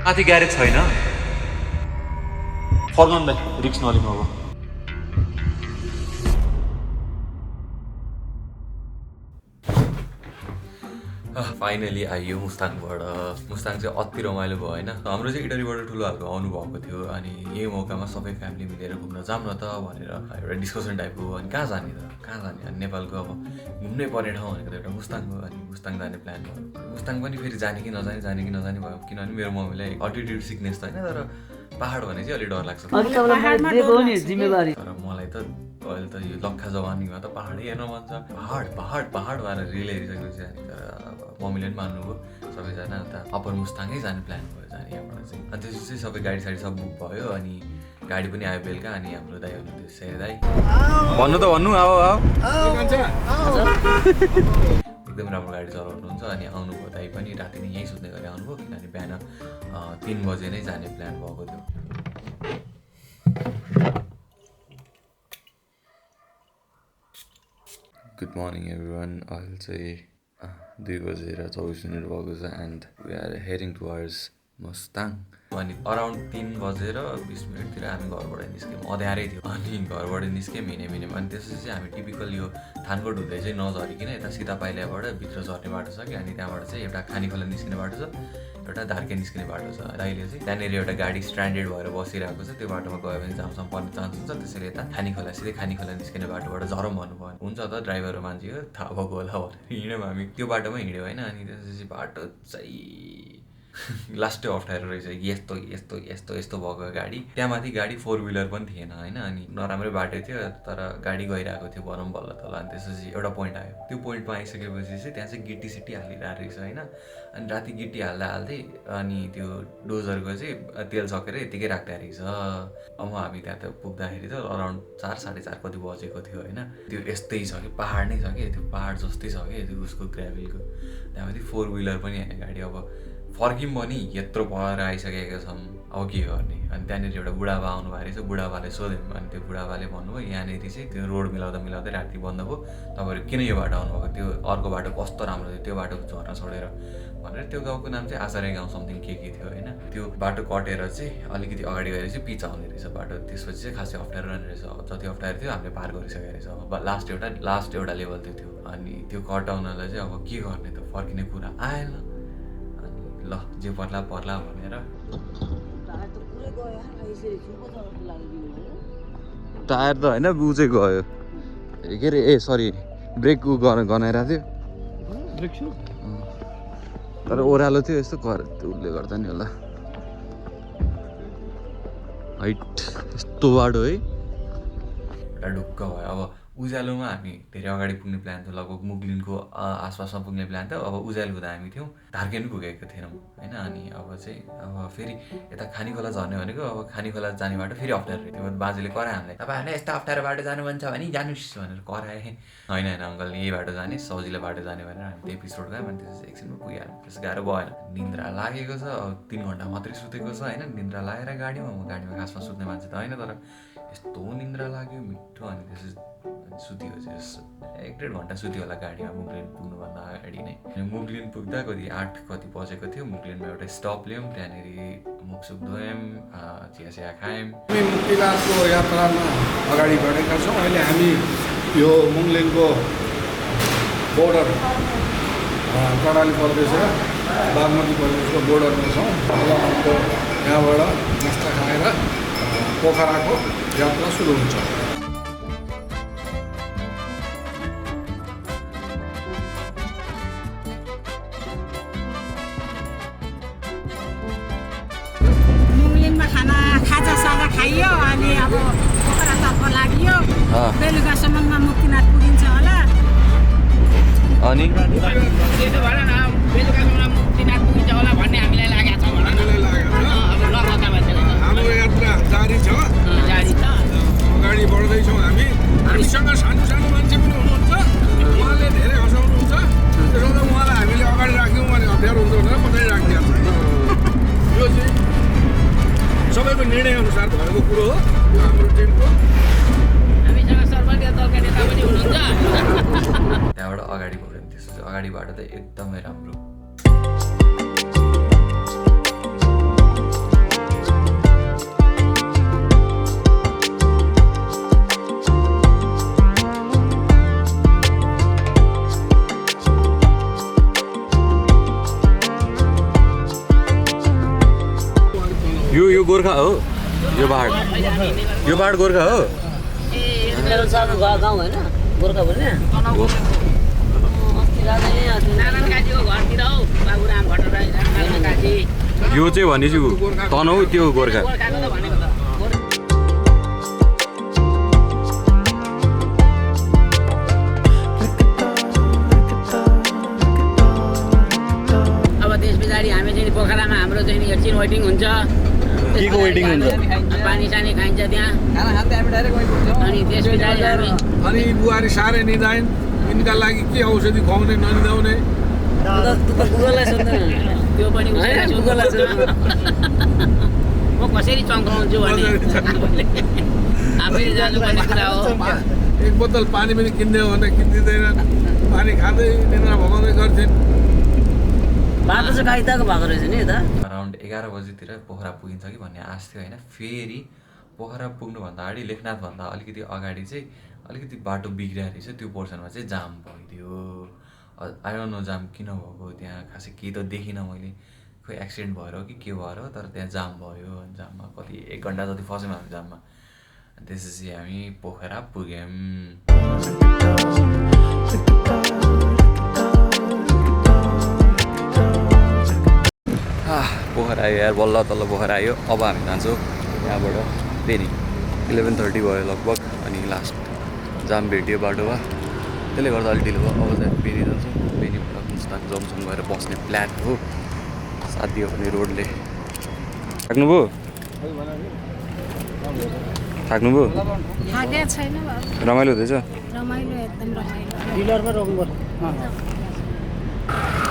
माथि ग्यारेज छैन फर्काउनुलाई रिक्स नलिनु अब फाइनली आइयो मुस्ताङबाट मुस्ताङ चाहिँ अति रमाइलो भयो होइन हाम्रो चाहिँ इटरीबाट ठुलो खालको आउनुभएको थियो अनि यही मौकामा सबै फ्यामिली मिलेर घुम्न जाऊँ न त भनेर एउटा डिस्कसन टाइपको अनि कहाँ जाने अनि नेपालको अब घुम्नै पर्ने ठाउँ भनेको त एउटा मुस्ताङ हो अनि मुस्ताङ जाने प्लान भयो मुस्ताङ पनि फेरि जाने कि नजाने भयो किनभने मेरो मम्मीलाई अल्टिट्युड सिक्नेस त होइन तर पहाड भने चाहिँ अलिक डर लाग्छ तर मलाई त अहिले त यो लक्खा जवानीमा त पहाडै हेर्न मन छ पहाड भनेर रिल हेरिसकेपछि तर मम्मीले पनि मान्नुभयो सबैजना अन्त अप्पर मुस्ताङै जाने प्लान भयो जाने यहाँबाट चाहिँ अनि त्यसपछि चाहिँ सबै गाडी साडी सब बुक भयो अनि गाडी पनि आयो बेलुका अनि हाम्रो दाइ हुनुहुन्थ्यो सेयर दाइ भन्नु त भन्नु एकदम राम्रो गाडी चलाउनुहुन्छ अनि आउनुभयो दाइ पनि राति नै यहीँ सुत्ने गरी आउनुभयो किनभने बिहान 3 बजे नै जाने प्लान भएको थियो गुड मर्निङ एभ्रिवान अहिले चाहिँ 2:24 भएको छ and we are heading towards Mustang अनि अराउन्ड 3:20 हामी घरबाट निस्क्यौँ अँध्यारै थियो अनि घरबाट निस्क्यौँ हिँड्यौँ अनि त्यसपछि चाहिँ हामी टिपिकल यो थानकोट हुँदै चाहिँ नझरिकन यता सीता पाइलाबाट भित्र झर्ने बाटो छ कि अनि त्यहाँबाट चाहिँ एउटा खानीखोला निस्किने बाटो छ एउटा धार्के निस्किने बाटो छ अहिले चाहिँ त्यहाँनिर एउटा गाडी स्ट्यान्डर्ड भएर बसिरहेको छ त्यो बाटोमा गयो भने जामसम्म पर्ने चान्स हुन्छ त्यसैले यता सिधै खानीखोला निस्किने बाटोबाट झरौँ भन्नुभयो हुन्छ त ड्राइभर मान्छे हो थाहा भएको होला भनेर हिँड्यौँ हामी त्यो बाटोमा हिँड्यौँ होइन अनि त्यसपछि बाटो चाहिँ लास्टै अप्ठ्यारो रहेछ यस्तो भएको गाडी त्यहाँ माथि गाडी 4-व्हिलर पनि थिएन होइन अनि नराम्रै बाटो थियो तर गाडी गइरहेको थियो भनौँ बल्ल तल अनि त्यसपछि एउटा पोइन्ट आयो त्यो पोइन्टमा आइसकेपछि चाहिँ त्यहाँ चाहिँ गिटी सिटी हालिरहेको रहेछ होइन अनि राति गिटी हाल्दै अनि त्यो डोजरको चाहिँ तेल सकेर यतिकै राख्दा रहेछ अब हामी त्यहाँ त पुग्दाखेरि त अराउन्ड 4-4:30 कति बजेको थियो होइन त्यो यस्तै छ कि पहाड नै छ कि त्यो पहाड जस्तै छ कि त्यो उसको ग्राभेलको त्यहाँमाथि 4-व्हिलर पनि होइन गाडी अब फर्क्यौँ पनि यत्रो पर आइसकेका छौँ अब के गर्ने अनि त्यहाँनिर एउटा बुढाबा आउनुभएको रहेछ बुढाबाले सोध्यौँ अनि त्यो बुढाबाले भन्नुभयो यहाँनिर चाहिँ त्यो रोड मिलाउँदै राति बन्द भयो तपाईँहरू किन यो बाटो आउनुभएको त्यो अर्को बाटो कस्तो राम्रो थियो त्यो बाटो झर्न छोडेर भनेर त्यो गाउँको नाम चाहिँ आचार्य गाउँ समथिङ के थियो होइन त्यो बाटो कटेर चाहिँ अलिकति अगाडि गएर चाहिँ पिच आउने रहेछ बाटो त्यसपछि चाहिँ खासै अप्ठ्यारो रहने रहेछ जति अप्ठ्यारो थियो हामीले पार गरिसकेको रहेछ अब लास्ट एउटा लेभल थियो अनि त्यो कटाउनलाई चाहिँ अब के गर्ने त फर्किने कुरा आएन ल जे पर्ला भनेर टायर त होइन उ चाहिँ गयो के अरे सरी ब्रेक गनाइरहेको थियो तर ओह्रालो थियो यस्तो उसले गर्दा नि होला हाइट यस्तो बाटो है एउटा ढुक्क भयो अब उज्यालोमा हामी धेरै अगाडि पुग्ने प्लान थियो लगभग मुगलिनको आसपासमा पुग्ने प्लान थियो अब उज्यालो हुँदा हामी थियौँ धार्के पनि पुगेको थिएनौँ होइन अनि अब फेरि यता खानीखोला झर्ने भनेको अब खानीखोला जाने बाटो फेरि अप्ठ्यारो थियो बाजेले कराए हामीलाई तपाईँहरूले यस्तो अप्ठ्यारो बाटो जानु मन छ भने जानुहोस् भनेर कराए होइन अङ्कल यही बाटो जाने सजिलो बाटो जाने भनेर हामी त्यही पिस रोड गयौँ अनि त्यसपछि एकछिनमा पुगिहाल्यौँ त्यस गाह्रो भएन निन्द्रा लागेको छ अब 3 घन्टा मात्रै सुतेको छ होइन निन्द्रा लागेर गाडीमा खासमा सुत्ने मान्छे त होइन तर यस्तो निन्द्रा लाग्यो मिठो अनि त्यसपछि सुत्यो चाहिँ 1-1.5 घन्टा सुत्यो होला गाडीमा मुगलिन पुग्नुभन्दा अगाडि नै मुगलिन पुग्दा कति 8 कति बजेको थियो मुगलिनमा एउटा स्टप लियौँ त्यहाँनिर मुखसुख धोयौँ चिया खायौँ हामी मुक्तिलालको यात्रामा अगाडि बढेका छौँ अहिले हामी यो मुगलिनको बोर्डर कर्णाली प्रदेश र बागमती प्रदेशको बोर्डरमा छौँ यहाँबाट नास्ता खाएर पोखराको यात्रा सुरु हुन्छ खाइयो अनि अब पोखरातर्फ लाग्यो बेलुकासम्ममा मुक्तिनाथ पुगिन्छ होला अनि बेलुकासम्म मुक्तिनाथ पुगिन्छ होला भन्ने हामीलाई लागेको छ हाम्रो यात्रा जारी छ अगाडि बढ्दैछौँ हामीसँग सानो मान्छे पनि हुनुहुन्छ उहाँले धेरै हँसाउनुहुन्छ त्यसो त उहाँलाई हामीले अगाडि राख्यौँ भने अप्ठ्यारो हुन्छ भनेर पछाडि राखिदिएको यो चाहिँ सबैको निर्णय अनुसार भएको कुरो हो हाम्रो टिमको हामीसँग सर्वदलीय दलका नेता पनि हुनुहुन्छ त्यहाँबाट अगाडि बढ्यो त्यसपछि अगाडिबाट त एकदमै राम्रो गोर्खा हो यो पहाड गोर्खा हो मेरो सानो गाउँ होइन गोर्खा भन्ने नारायण काजीको घरतिर हौ बाबुराम भट्टराई नारायण काजी यो चाहिँ भनेपछि तनहु त्यो गोर्खा गोर्खाको त भनेको त अब त्यस पछाडि हामी चाहिँ पोखरामा हाम्रो चाहिँ एकछिन वेटिङ हुन्छ के को वेटिङ हुन्छ पानी सानी खाइन्छ त्यहाँ अनि त्यस पछाडि हामी अनि बुहारी साह्रै निदाइन यिनका लागि के औषधि खुवाउने ननिदाउने त्यो पनि म कसरी चङ्काउँछु भने आफैले जानुपर्ने कुरा हो एक बोतल पानी पनि किनिदियो भने किनिदिँदैन पानी खाँदै निद्रा भगाउँदै गर्छन् बाटो चाहिँ काइताको भएको रहेछ नि यता अराउन्ड 11 बजीतिर पोखरा पुगिन्छ कि भन्ने आश थियो होइन फेरि पोखरा पुग्नुभन्दा अगाडि लेखनाथभन्दा अलिकति अगाडि चाहिँ अलिकति बाटो बिग्रिया रहेछ त्यो पोर्सनमा चाहिँ जाम भइदियो आई डोन्ट नो जाम किन भएको त्यहाँ खासै केही त देखिनँ मैले खोइ एक्सिडेन्ट भएर हो कि के भएर हो तर त्यहाँ जाम भयो जाममा कति 1 घन्टा जति फस्यौँ हामी जाममा त्यसपछि हामी पोखरा पुग्यौँ पोखरा आयो यार बल्ल तल्ल पोखरा आयो अब हामी जान्छौँ यहाँबाट फेरि 11:30 भयो लगभग अनि लास्ट जाम भेटियो बाटोमा त्यसले गर्दा अलिक ढिलो भयो अब चाहिँ फेरि जान्छौँ फेरिबाट मुस्ताङ जम्सन गएर बस्ने प्लान हो साथ दियो भने रोडले थाक्नुभयो छैन रमाइलो हुँदैछ रमाइलो एकदम रमाइलो डिलरमा रोक्नुपर्छ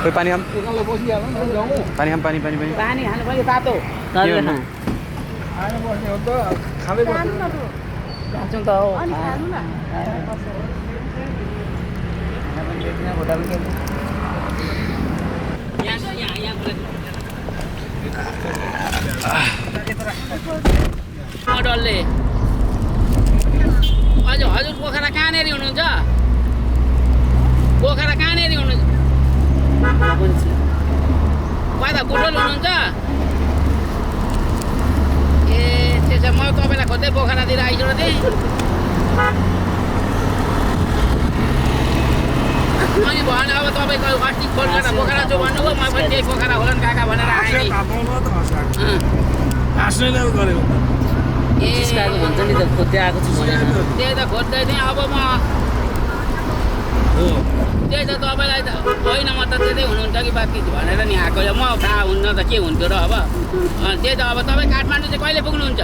खोइ पानी खाम पानी पानी खानु पऱ्यो तातो खाँदै बस्नु जान्छौँ त हो डल्ले हजुर पोखरा कहाँनिर हुनुहुन्छ पोखरा कहाँनिर हुनुहुन्छ पहिला बुटोल हुनुहुन्छ ए त्यसो म तपाईँलाई खोज्दै पोखरातिर आइसकेको थिएँ अनि भएन अब तपाईँको अस्ति कोलकाता पोखरा जो भन्नुभयो म पनि त्यही पोखरा होला नि काका भनेर आएँ नि ए भन्छ नि त खोज्दै आएको छु त्यही त खोज्दै थिएँ अब म त्यही त तपाईँलाई त होइन म त त्यतै हुनुहुन्छ कि बाँकी भनेर नि आएको म थाहा हुन्न त के हुन्थ्यो र अब त्यही त अब तपाईँ काठमाडौँ चाहिँ कहिले पुग्नुहुन्छ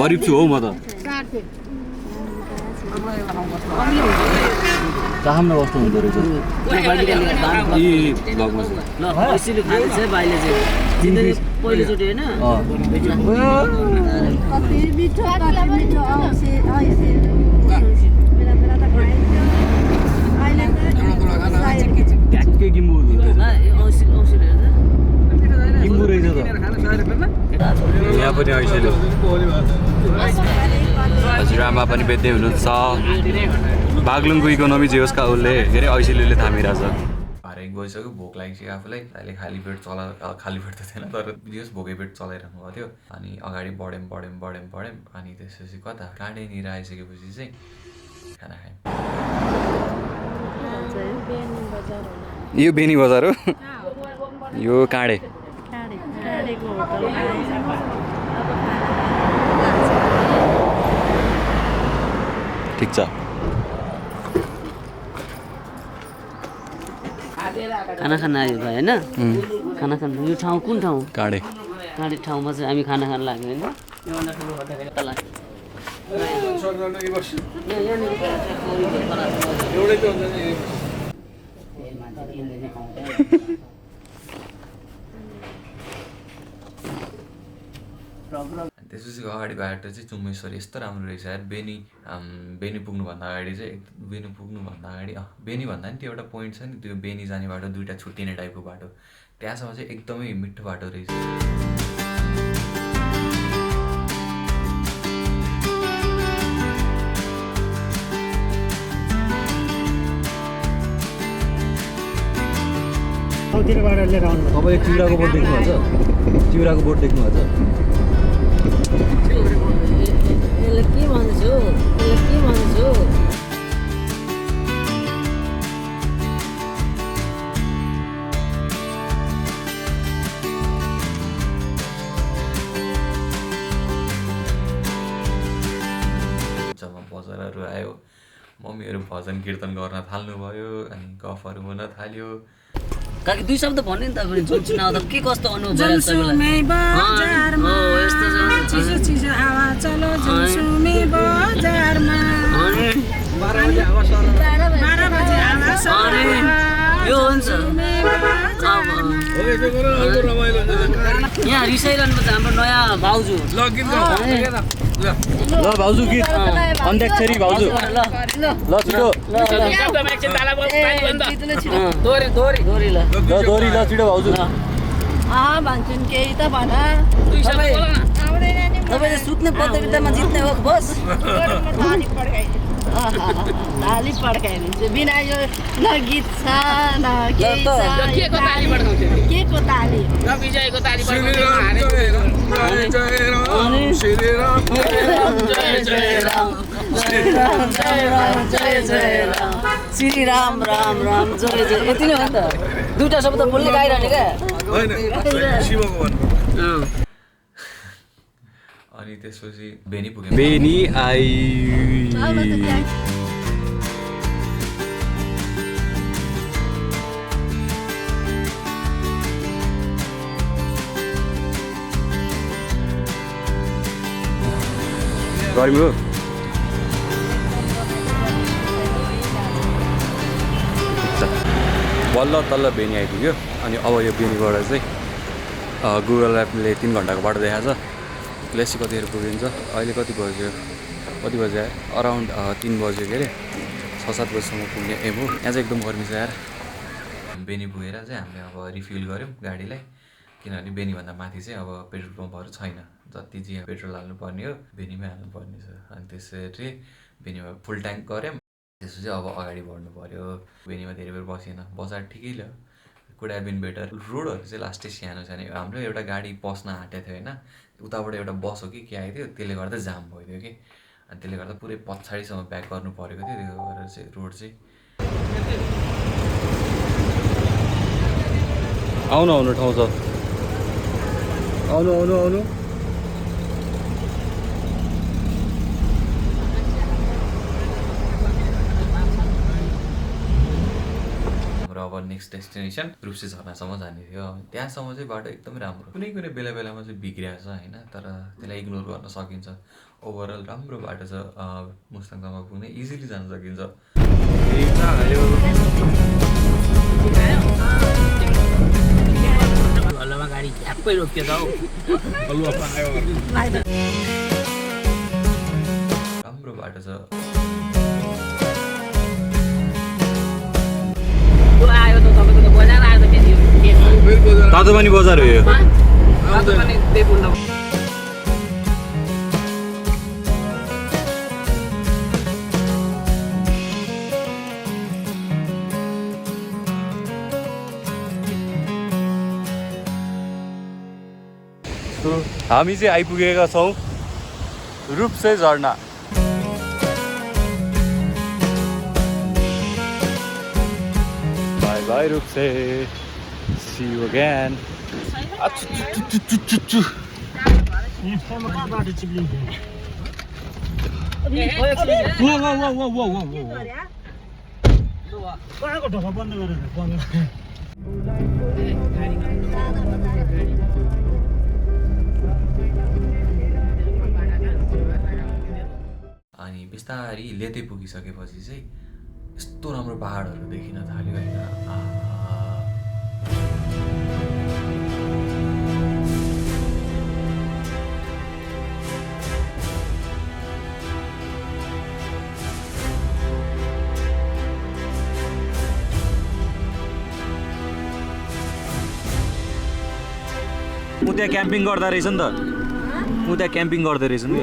गरिब छु हौ म त चाहम्न बस्नु हुँदो रहेछ पहिलोचोटि होइन यहाँ पनि ऐसेलो हजुरआमा पनि बेच्दै हुनुहुन्छ बागलुङको इकोनोमी जे होस् का उसले के अरे ऐसेलोले थामिरहेछ भरे गइसक्यो भोक लागिसक्यो आफूलाई अहिले खाली पेट त थिएन तर दियोस् भोकै पेट चलाइरहनु भएको थियो अनि अगाडि बढ्यौँ अनि त्यसपछि कता काँडेनिर आइसकेपछि चाहिँ खाना खायौँ यो बेनी बजार हो यो काँडे ठिक छ खाना खान आयो भाइ होइन खाना खानु यो ठाउँ कुन ठाउँ काँडे ठाउँमा चाहिँ हामी खाना खान लाग्यो होइन योभन्दा ठुलो भन्दाखेरि तल त्यसपछि अगाडि बाटो चाहिँ चुम्मेश्वरी यस्तो राम्रो रहेछ यार। बेनी पुग्नुभन्दा अगाडि चाहिँ बेनी पुग्नुभन्दा अगाडि बेनी भन्दा नि त्यो एउटा पोइन्ट छ नि, त्यो बेनी जाने बाटो दुइटा छुट्टिने टाइपको बाटो, त्यहाँसम्म चाहिँ एकदमै मिठो बाटो रहेछ। गाउँतिरबाट लिएर आउनु तपाईँले चिउराको बोट देख्नुभएको छ? चिउराको बोट देख्नुभएको छ? यसले के भन्छु जब बजारहरू आयो, मम्मीहरू भजन कीर्तन गर्न थाल्नुभयो, अनि गफहरू हुन थाल्यो। काकी 2 शब्द भन्ने नि त फेरि सुनाउ त के कस्तो अनुभव भइरहेछ जुनसुमे बजारमा चिसो चिसो हावा चलो जुनसुमे बजारमा 12 बजे हावा सर यो हुन्छ यहाँ रिसाइरहनु पर्छ हाम्रो नयाँ भाउजू ल भाउजू गीत अन्त्याक्षरी भाउजू ल छिटो दोरी ल दोरी ल छिटो भाउजू भन्छन् केही त भन तपाईँ सुत्ने प्रतियोगितामा जित्ने हो बस ताली पड्काइदिन्छु बिना यो न गीत छ न केही छ के को ताली विजयको ताली श्री राम राम राम जय जय यति नै हो नि त 2टा शब्द बोल्ने गाइरहने क्या अनि त्यसपछि बेनी पुग्यो। बेनी आई गर्मी हो। बल्ल तल्ल बेनी आइपुग्यो। अनि अब यो बेनीबाट चाहिँ गुगल म्यापले 3 घन्टाको बाटो देखाएको छ। लेसी कतिखेर पुगिन्छ? अहिले कति बज्यो अराउन्ड 3 बज्यो के अरे, 6-7 बजीसम्म पुग्ने एम हो। यहाँ चाहिँ एकदम गर्मी छ यार। बेनी पुगेर चाहिँ हामीले अब रिफ्युल गऱ्यौँ गाडीलाई, किनभने बेनीभन्दा माथि चाहिँ अब पेट्रोल पम्पहरू छैन। जति चाहिँ पेट्रोल हाल्नुपर्ने हो बेनीमै हाल्नुपर्ने छ। अनि त्यसरी बेनीमा फुल ट्याङ्क गऱ्यौँ। त्यसपछि अब अगाडि बढ्नु पऱ्यो। बेनीमा धेरै बेर बसेन, बजार ठिकै ल, कुड हेभ बिन बेटर। रोडहरू चाहिँ लास्टै सानो सानो, हाम्रो एउटा गाडी पस्न आँटेको थियो होइन, उताबाट एउटा बस हो कि के आएको थियो, त्यसले गर्दा जाम भइदियो कि, अनि त्यसले गर्दा पुरै पछाडिसम्म ब्याक गर्नु परेको थियो। त्यो भएर चाहिँ रोड चाहिँ आउनु ठाउँ छ। आउनु अब नेक्स्ट डेस्टिनेसन रूप्से झरनासम्म जाने थियो। त्यहाँसम्म चाहिँ बाटो एकदमै राम्रो, कुनै बेलामा चाहिँ बिग्रिएको छ होइन, तर त्यसलाई इग्नोर गर्न सकिन्छ। ओभरअल राम्रो बाटो छ, मुस्ताङसम्म पुग्ने इजिली जान सकिन्छ। हल्लामा गाडी ठ्याप्पै रोक्यो त हौ। राम्रो बाटो छ। आयो त तपाईँको त बजार आयो त फेरि तातोपानी बजार हो यो। तातोपानी देपुण्ड हामी चाहिँ आइपुगेका छौँ रूप्से झरना। Bye bye Rupse, see you again। कहाँको ढोका बन्द गरेर अनि बिस्तारी लेते पुगिसकेपछि चाहिँ यस्तो राम्रो पहाडहरू देखिन थाल्यो होइन। म त्यहाँ क्याम्पिङ गर्दा रहेछ नि त म त्यहाँ क्याम्पिङ गर्दै रहेछ नि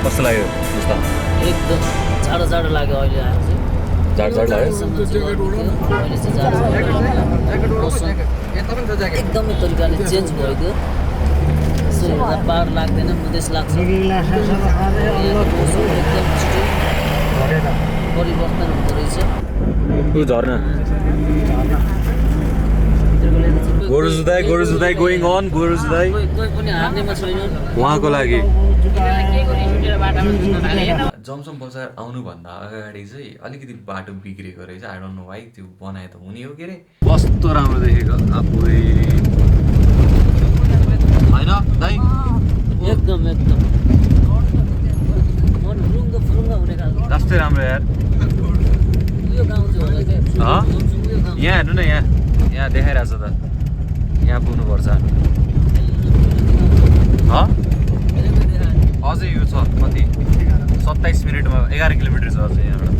कस्तो लाग्यो मुस्ताङ एकदम जाडो जाडो लाग्यो अहिले आएर चाहिँ जाडो लाग्यो अहिले चाहिँ जाडो एकदमै तरिकाले चेन्ज भइदियो यसो हेर्दा पाहाड लाग्दैन मधेस लाग्छ एकदम छिटो परिवर्तन हुँदो रहेछ ऊ झर्ना गोरु जुधाइ गोइङ अन गोरु जुधाइ कोही पनि हार्नेमा छैन उहाँको लागि जमसम बजार आउनुभन्दा अगाडि चाहिँ अलिकति बाटो बिग्रेको रहेछ आई डोन्ट नो वाइ त्यो बनाए त हुने हो के अरे कस्तो राम्रो देखेको आफै होइन दाइ एकदम एकदम मन फुरुङ्ग हुने खालको जस्तै राम्रो यार उयो गाउँ चाहिँ होला क्या उयो गाउँ यहाँ हेर्नु न यहाँ देखाइरहेछ त यहाँ पुग्नुपर्छ अझै यो छ कति 27 मिनटमा 11 किलोमिटर छ अझै यहाँबाट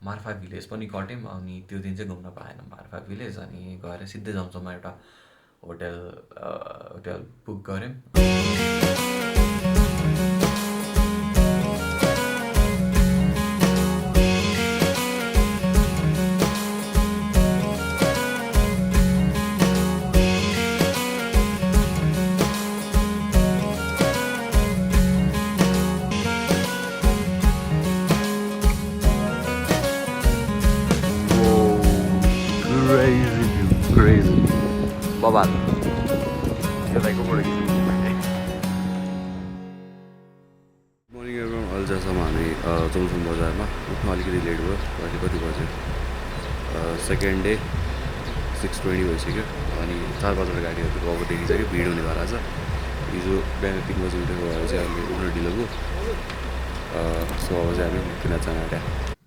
मार्फा भिलेज पनि कट्यौँ अनि त्यो दिन चाहिँ घुम्न पाएन मार्फा भिलेज अनि गएर सिधै जमसममा एउटा होटल बुक गऱ्यौँ crazy बबाल त्यसलाई कोबाट मर्निङ एभ्रिवान अहिलेसम्म हामी जमसम बजारमा उठ्नु अलिकति लेट भयो अहिले कति बज्यो सेकेन्ड डे 6:20 भइसक्यो अनि 4 बजेर गाडीहरू अब देखिसक्यो भिड हुने भएर छ हिजो बिहान 3 बजी उठेको भएर चाहिँ अहिले उठ्नु ढिलो भयो सो अब चाहिँ हामी मुक्तिनाथ जान आँट्या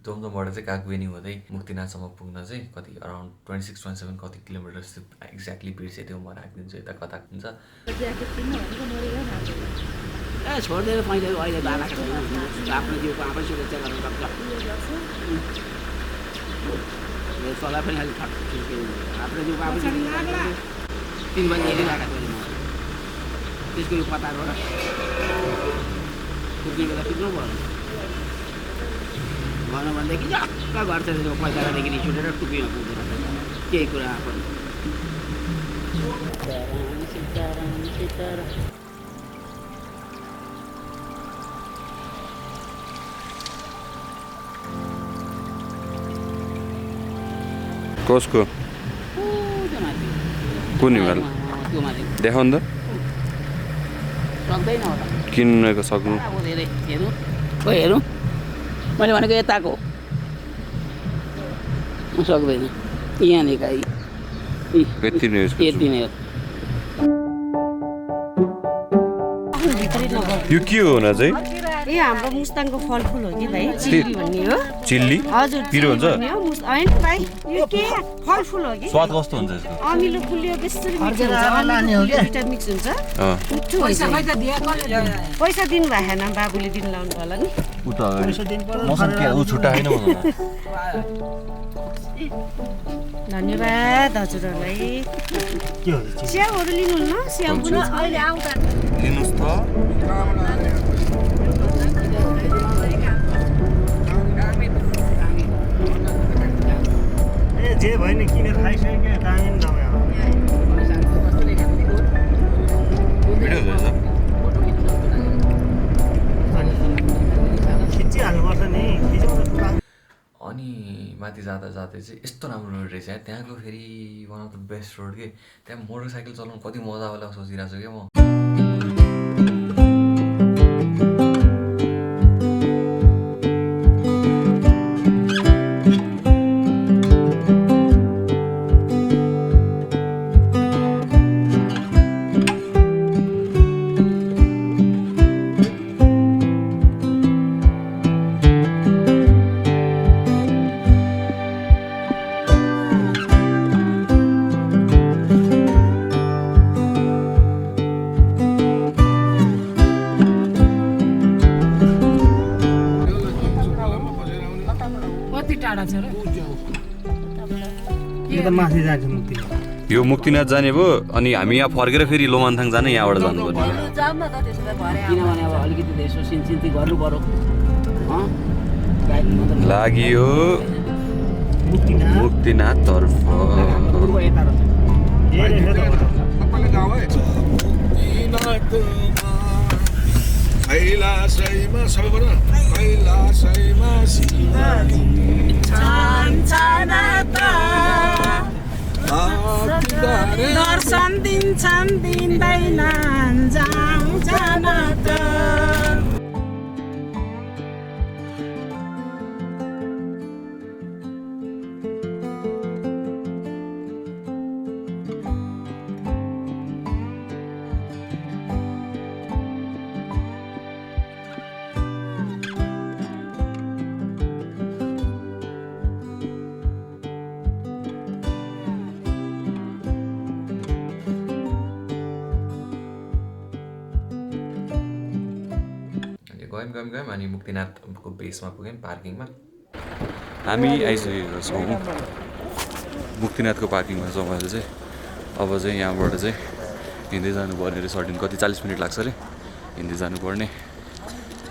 जमसमबाट चाहिँ कागबेनी हुँदै मुक्तिनाथसम्म पुग्न चाहिँ कति अराउन्ड 26-27 कति किलोमिटर जस्तो एक्ज्याक्टली बिर्सेथ्यो म राखिदिन्छु यता कता हुन्छ छोडिदिएर पहिले अहिले बालाको छैन आफ्नो जिउको आफै सुरक्षा गर्नु सक्छ तँलाई पनि अलिक आफ्नो जिउको आफै 3 बजी हेरिरहेको थिएँ त्यसको यो कताबाट पुग्ने बेला पुग्नु पर्यो भनौँ भनेदेखि जक्क गर्छ पैसादेखि रिस उठेर टुपीमा पुग्दैन केही कुरा पनि कसको कुन हिमाल देखाउनु त सक्दैन होला किन्नको सक्नु धेरै हेरौँ खोइ हेरौँ मैले भनेको यताको सक्दैन यहाँनिर यति नै यति नै हो यो के हो न चाहिँ ए हाम्रो मुस्ताङको फलफुल हो कि भाइ चिल्ली भन्ने हो चिल्ली हजुर पिरो हुन्छ होइन भाइ यो के फलफुल हो कि स्वाद कस्तो हुन्छ यसको अमिलो पुलियो बेसरी मिठो हुन्छ अमिलो दुईटा मिक्स हुन्छ मिठो हुन्छ पैसा दिनु भएको छैन बाबुले दिन लाउनु होला नि उ त मौसम के उ छुट्टा हैन धन्यवाद हजुरहरूलाई स्याउहरू लिनुहुन्न स्याउ पनि अहिले आउँदा लिनुस् त जे भयो नि किनेर खाइसक्यो दामी नि दबाई भिडियो हुँदैछ खिचिहाल्नुपर्छ नि माथि जाँदा जाँदै चाहिँ यस्तो राम्रो रोड रहेछ है त्यहाँको फेरि one of the best road के त्यहाँ मोटरसाइकल चलाउनु कति मजा होला सोचिरहेको छु क्या म कति टाढा छ र यो त माथि जान्छ मुक्ति यो मुक्तिनाथ जाने भयो अनि हामी यहाँ फर्केर फेरि लोमान्थाङ जाने यहाँबाट जानु पर्यो जाऊँ न त त्यसो भए भरे किनभने अब अलिकति यसो सिन्ती गर्नु पर्यो लाग्यो मुक्तिनाथ तर्फ तपाईँले गाउँ है कैलाशैमा सबैबाट कैलाशैमा शिवजी दर्शन दिन्छन् दिँदैनन् जाउँ जान त गयौँ अनि मुक्तिनाथको बेसमा पुग्यौँ पार्किङमा हामी आइसकेको छौँ मुक्तिनाथको पार्किङमा छौँ अहिले चाहिँ अब चाहिँ यहाँबाट चाहिँ हिँड्दै जानुपर्ने अरे सर्टिन कति 40 मिनट लाग्छ अरे हिँड्दै जानुपर्ने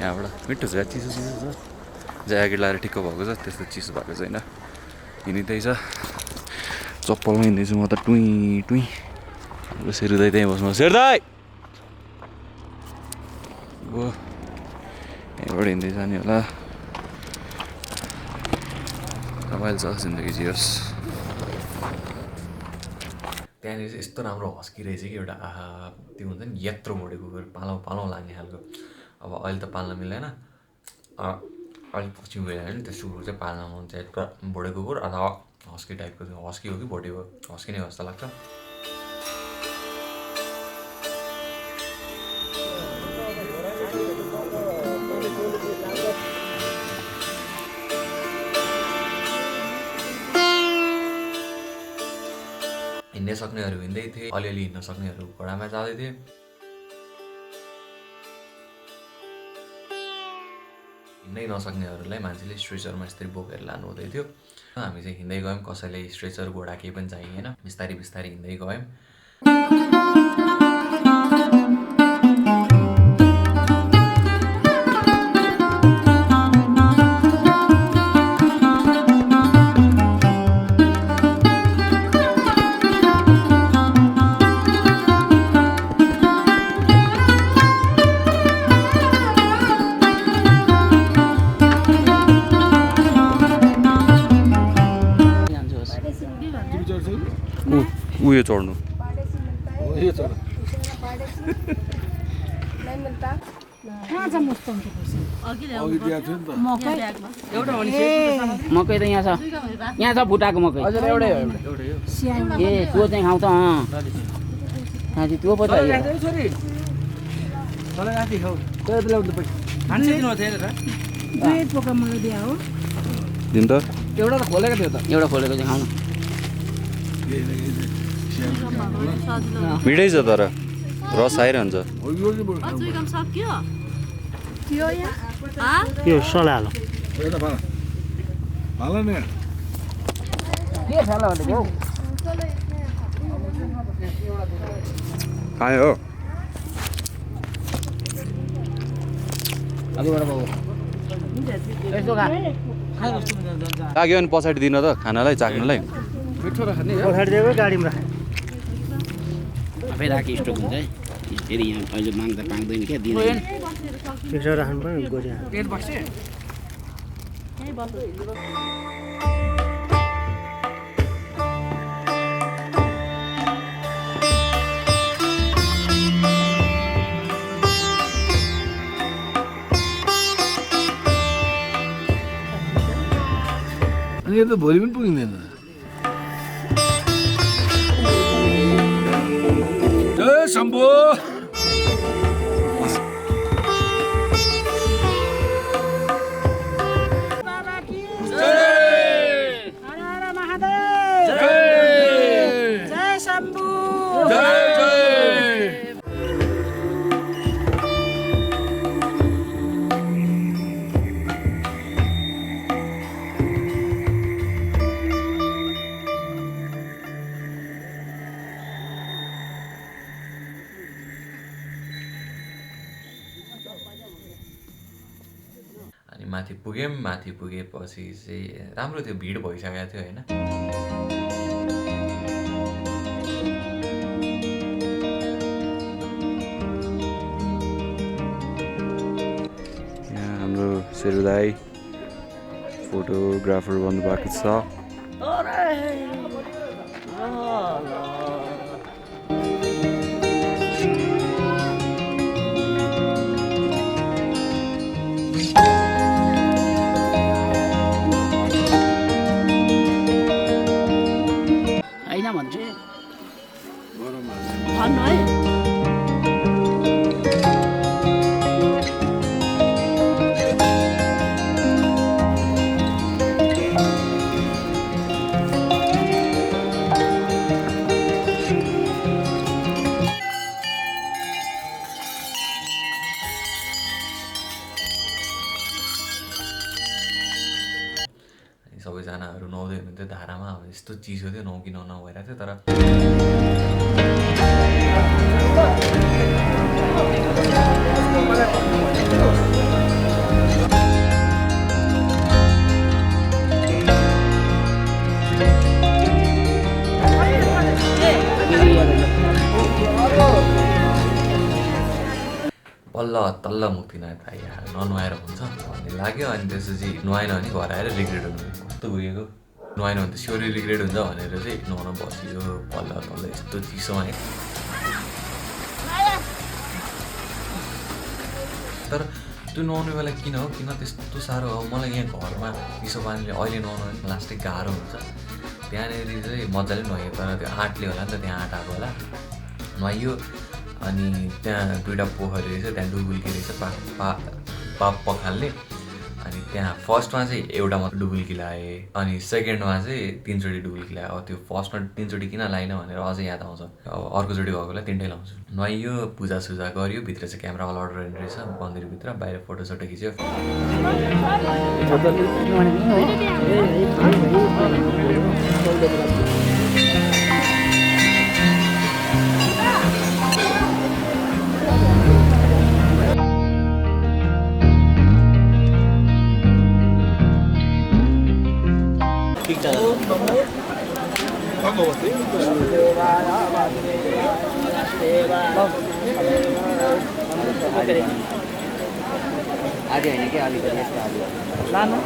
यहाँबाट मिठो छ चिसो चिसो छ ज्याकेट लगाएर ठिक्क भएको छ त्यस्तो चिसो भएको छैन हिँड्दैछ चप्पलमा हिँड्दैछु म त टुई टुई हाम्रो शेरदाई त्यहीँ बस्नु शेरदाई हो यहाँबाट हिँड्दै जाने होला रमाइलो छ जिन्दगी जियोस् त्यहाँनिर चाहिँ यस्तो राम्रो हस्की रहेछ कि एउटा आहा त्यो हुन्छ नि यत्रो मोडेको कुकुर पालौँ पालौँ लाग्ने खालको अब अहिले त पाल्न मिल्दैन अलिक पछि गएर नि त्यो सुकुर चाहिँ पाल्न मन चाहिँ पुरा भोडे कुकुर अथवा हस्की टाइपको थियो हस्की हो कि भोटे हो हस्की नै हो जस्तो लाग्छ हिँड्न सक्नेहरू हिँड्दै थिए अलिअलि हिँड्न सक्नेहरू घोडामा जाँदै थिए हिँड्नै नसक्नेहरूलाई मान्छेले स्ट्रेचरमा यसरी बोकेर लानु हुँदै थियो हामी चाहिँ हिँड्दै गयौँ कसैले स्ट्रेचर घोडा केही पनि चाहिएन बिस्तारै बिस्तारै हिँड्दै गयौँ उयो चढ्नु मकै त यहाँ छ फुटाएको मकै ए त्यो चाहिँ खाउँछ त्यो पो त दुई पोका मलाई दिया हो दिन त एउटा खोलेको चाहिँ खाउँ मिठै छ तर रस आइरहन्छ यो सलालो खायो हो लाग्यो भने पछाडि दिन त खानालाई चाख्नलाई पछाडि दिएको गाडीमा आफै राखी स्टक हुन्छ है फेरि यहाँ अहिले माग्दा पाउँदैन क्या दिँदैन त्यसो राख्नु पर्यो गोरिया यहीँ बस्यो पुगे त भोलि पनि पुगिँदैन। जय शम्भो। अनि माथि पुगेँ, माथि पुगेपछि चाहिँ राम्रो थियो, भिड भइसकेको थियो होइन। यहाँ हाम्रो शेरू दाई फोटोग्राफर बन्नुभएको छ। होइन भन्छु भन्नु है सबैजनाहरू नुहाउँदै हुनुहुन्थ्यो धारामा। अब यस्तो चिसो थियो, नुहाउ कि ननुहाउ भइरहेको थियो। तर बल्ल तल्ल मुक्तिनाथ भाइ ननुहाएर हुन्छ भन्ने लाग्यो। अनि त्यसपछि नुहाएन भने घर आएर रिग्रेट हुनु कस्तो पुगेको, नुहाएन भने त स्योरी रिग्रेट हुन्छ भनेर चाहिँ नुहाउन बसियो। बल्ल तल्ल यस्तो चिसोमा है। तर त्यो नुहाउने बेला किन हो, किन त्यस्तो साह्रो हो? मलाई यहाँ घरमा चिसो पानीले अहिले नुहाउनु भने लास्टै गाह्रो हुन्छ। त्यहाँनिर चाहिँ मजाले नुहायो, तर त्यो आँटले होला नि त, त्यहाँ आँट आएको होला नुहाइयो। अनि त्यहाँ दुईवटा पोखरी रहेछ, त्यहाँ डुबुल्की रहेछ पाप पखाल्ने। अनि त्यहाँ फर्स्टमा चाहिँ एउटा मात्र डुबुल्की लगाएँ, अनि सेकेन्डमा चाहिँ 3 चोटि डुबुल्की लगाएँ। अब त्यो फर्स्टमा 3 चोटि किन लगाइन भनेर अझै याद आउँछ। अब अर्कोचोटि गएकोलाई 3टै लाउँछु। नुहाइयो, पूजासुजा गरियो, भित्र चाहिँ क्यामेरा अलाउड रहने रहेछ मन्दिरभित्र, बाहिर फोटोसोटो खिच्यो। आधी होइन कि अलिकति यस्तो आधी लानु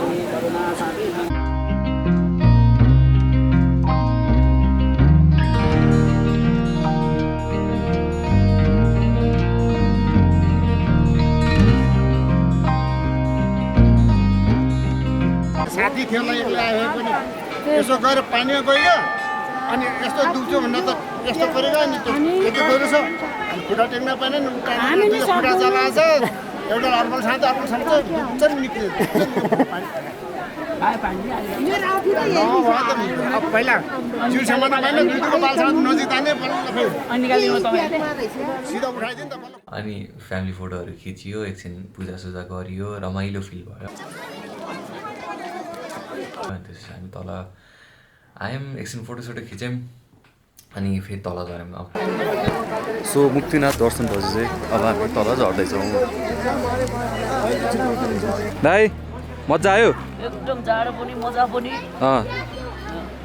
साथी थियो एक्लै आए पनि यसो गएर पानीमा गयो अनि यस्तो दुख्छु भन्दा त यस्तो परेको नि त्यो गएर छ अनि खुट्टा टेक्न पाएन नि खुट्टा चलाएछ एउटा अर्पण साथ दुख्छ नि निक्ल्यो अब पहिला जिउसम्म त पाएन दुधको बालसँग नजिक ताने सिधा उठाइदियो नि त। अनि फ्यामिली फोटोहरू खिचियो, एकछिन पूजासुजा गरियो, रमाइलो फिल भयो। अनि त्यसपछि हामी तल आयौँ, एकछिन फोटोसोटो खिच्यौँ, अनि फेरि तल झऱ्यौँ। अब सो मुक्तिनाथ दर्शन पछि चाहिँ अब हामी तल झर्दैछौँ। दाइ मजा आयो? एकदम जाडो पनि मजा पनि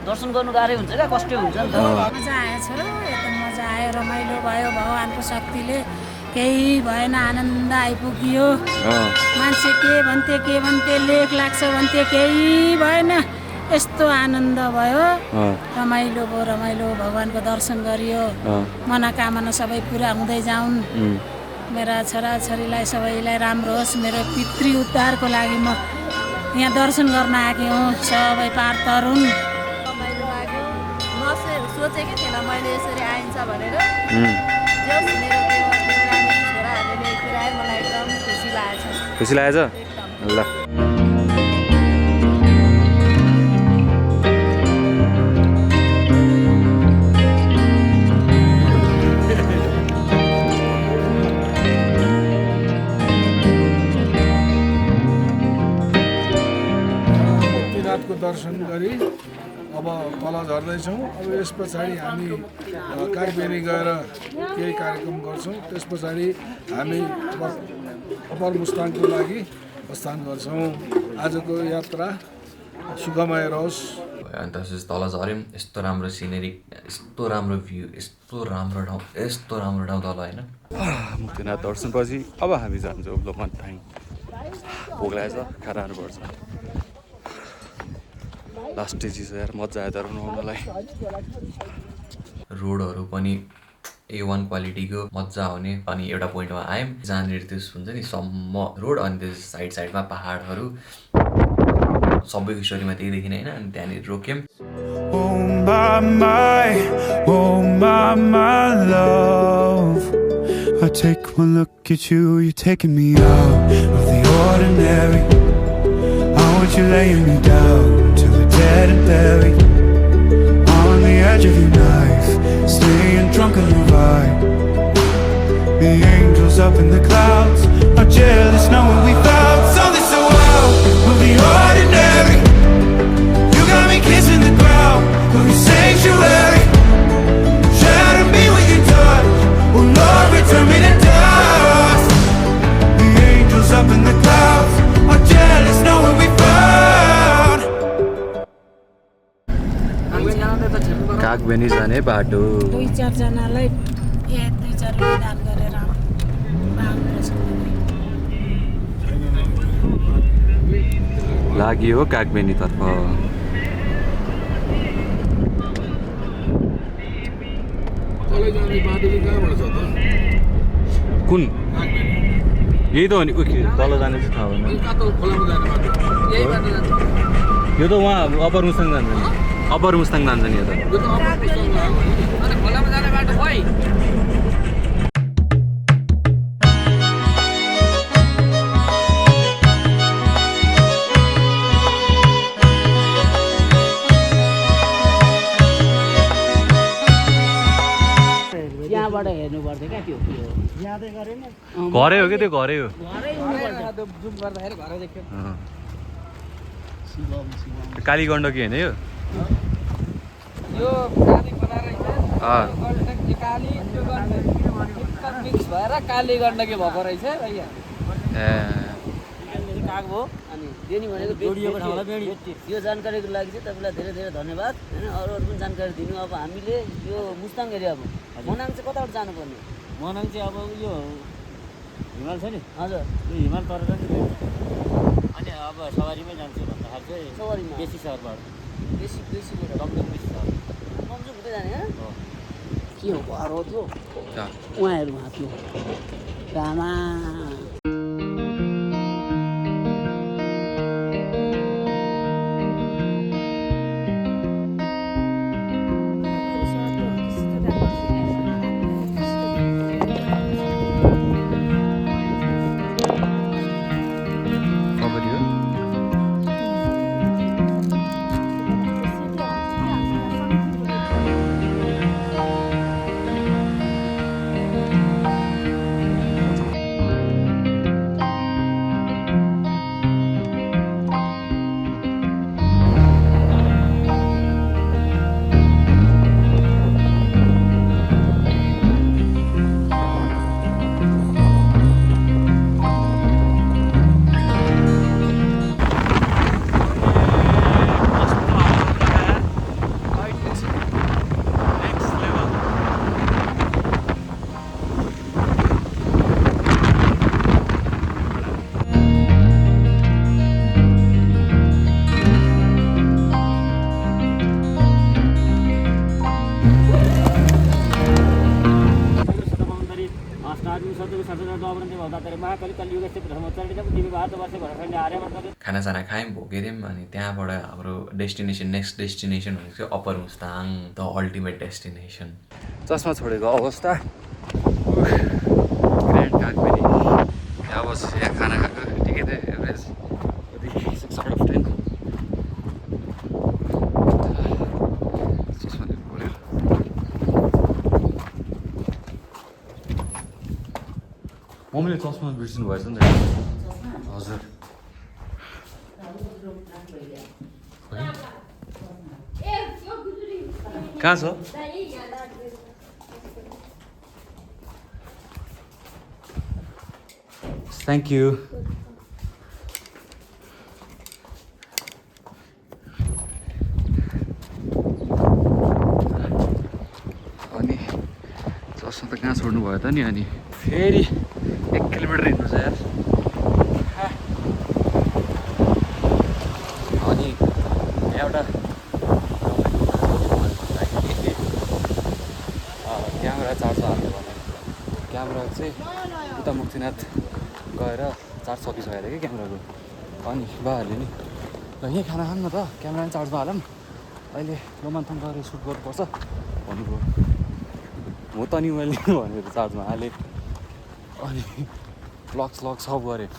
दर्शन गर्नु गाह्रै हुन्छ क्या, कष्टै हुन्छ नि त। मजा आएछ, एकदम मजा आयो, रमाइलो भयो। भगवानको शक्तिले केही भएन, आनन्द आइपुग्यो। मान्छे के भन्थे लेख लाग्छ भन्थे, केही भएन। यस्तो आनन्द भयो, रमाइलो भयो। भगवानको दर्शन गरियो, मनोकामना सबै पुरा हुँदै जाउन्। मेरा छोराछोरीलाई सबैलाई राम्रो होस्। मेरो पितृ उद्धारको लागि म यहाँ दर्शन गर्न आएको सबै पार तरुण। रमाइलो लाग्यो सोचेकै थिएन मैले यसरी आइन्छ भनेर जो मेरो देउरानी छोराहरूले ल्याइदिएर आयो मलाई एकदम खुसी लागेको छ। खुसी लागेछ ल मुक्तिनाथको दर्शन गरी अब तल झर्दैछौँ। अब यस पछाडि हामी कागबेनी गएर केही कार्यक्रम गर्छौँ। त्यस पछाडि हामी अप्पर मुस्ताङको लागि प्रस्थान गर्छौँ। आजको यात्रा सुखमय रहोस्। अनि त्यसपछि तल झऱ्यौँ, यस्तो राम्रो सिनेरी, यस्तो राम्रो भ्यू, यस्तो राम्रो ठाउँ तल होइन। मुक्तिनाथ दर्शनपछि अब हामी जान्छौँ लोमन्थाङ। भोक लागेछ, खानाहरू पर्छ। लास्ट स्टेज छ यार, मजा आयो तर नुहाउनलाई। रोडहरू पनि A1 क्वालिटीको मजा आउने। अनि एउटा पोइन्टमा आयौँ जहाँनिर त्यस हुन्छ नि सम्म रोड, अनि त्यस साइडमा पहाडहरू, सबैको स्टोरीमा त्यही देखिन होइन। अनि त्यहाँनिर रोक्यौँ। Oh my love, I take one look at you, you're taking me out of the ordinary. I want you laying me down till we're dead and buried, on the edge of your knife, staying drunk on the vibe. The angels up in the clouds are jealous knowing we found something so wild of the ordinary. You got me kissing the ground of your sanctuary. Shatter me with your touch, oh Lord, return me to dust. The angels up in the clouds are jealous knowing we found. Kagbeni जाने बाटो। 2-4 जनालाई 2-4 रुपियाँ दान गरेर लाग्यो कागबेनीतर्फ। तलै जाने बाटो चाहिँ कहाँबाट छ त? कुन यही त हो नि। तल जाने चाहिँ थाहा भएन। कातो खोलामा जाने बाटो यही बाटो जान्छ। यो त उहाँ अप्पर मुस्ताङ जान्छ नि। अप्पर मुस्ताङ जान्छ नि यो त। यो त अप्पर मुस्ताङमा हो नि। अनि खोलामा जाने बाटो खोइ। यहाँबाट हेर्नु पर्थ्यो क्या त्यो घरै हो कि त्यो घरै हो। जुम गर्दाखेरि घरै देख्यो। कालीगण्डकी होइन यो। यो काली खोला रहेछ। काली त्यो मिक्स भएर काली गण्डकी भएको रहेछ र यहाँ काग हो। अनि बेनी भनेको जोडिएको ठाउँलाई बेनी। यो जानकारीको लागि चाहिँ तपाईँलाई धेरै धेरै धन्यवाद होइन। अरूहरू पनि जानकारी दिनु। अब हामीले यो मुस्ताङ एरियामा मनाङ चाहिँ कताबाट जानुपर्ने? मनाङ चाहिँ अब यो हिमाल छ नि। हजुर यो हिमाल तर जान्छ अनि अब सवारीमै जान्छु भन्दाखेरि चाहिँ सवारीमा बेसी सहरबाट बेसीबाट कमजोर बेसी सहर कमजोर हुँदै जाने हो। के हो घर हो त्यो उहाँहरू त्यो रामा भन्दाखेरि महाकाली कलियुगस्य प्रथमोच्चारण तिमी भारतवर्ष घरखण्ड आर्यवर्तले खानासाना खायौँ भोगेर्यौँ अनि त्यहाँबाट हाम्रो नेक्स्ट डेस्टिनेसन भनेको चाहिँ upper Mustang the ultimate destination. चस्मा छोडेको अवस्था ग्रान्ड काकबेरी अब यहाँ खाना खाएको ठिकै थियो एभरेज कति 6 आउट अफ 10 चस्मा लिनु पऱ्यो। मम्मीले चस्मा बिर्सिनु भएछ नि त हजुर कहाँ छ थ्याङ्क यू अनि चस्मा त कहाँ छोड्नु भयो त नि अनि फेरि 1 किलोमिटर हिँड्नु छ यार अनि एउटा क्यामेरा चार्ज हाल्नु भने क्यामेरा चाहिँ उता मुक्तिनाथ गएर चार्ज सकिसकेको थियो कि क्यामेराको अनि बाहरूले नि ल यहीँ खाना खाऊँ न त क्यामेरा पनि चार्जमा हालौँ अहिले लोमान्थाङ गएर सुट गर्नुपर्छ भन्नुभयो हो त नि मैले भनेर चार्जमा हालेँ अनि प्लग सब गरेँ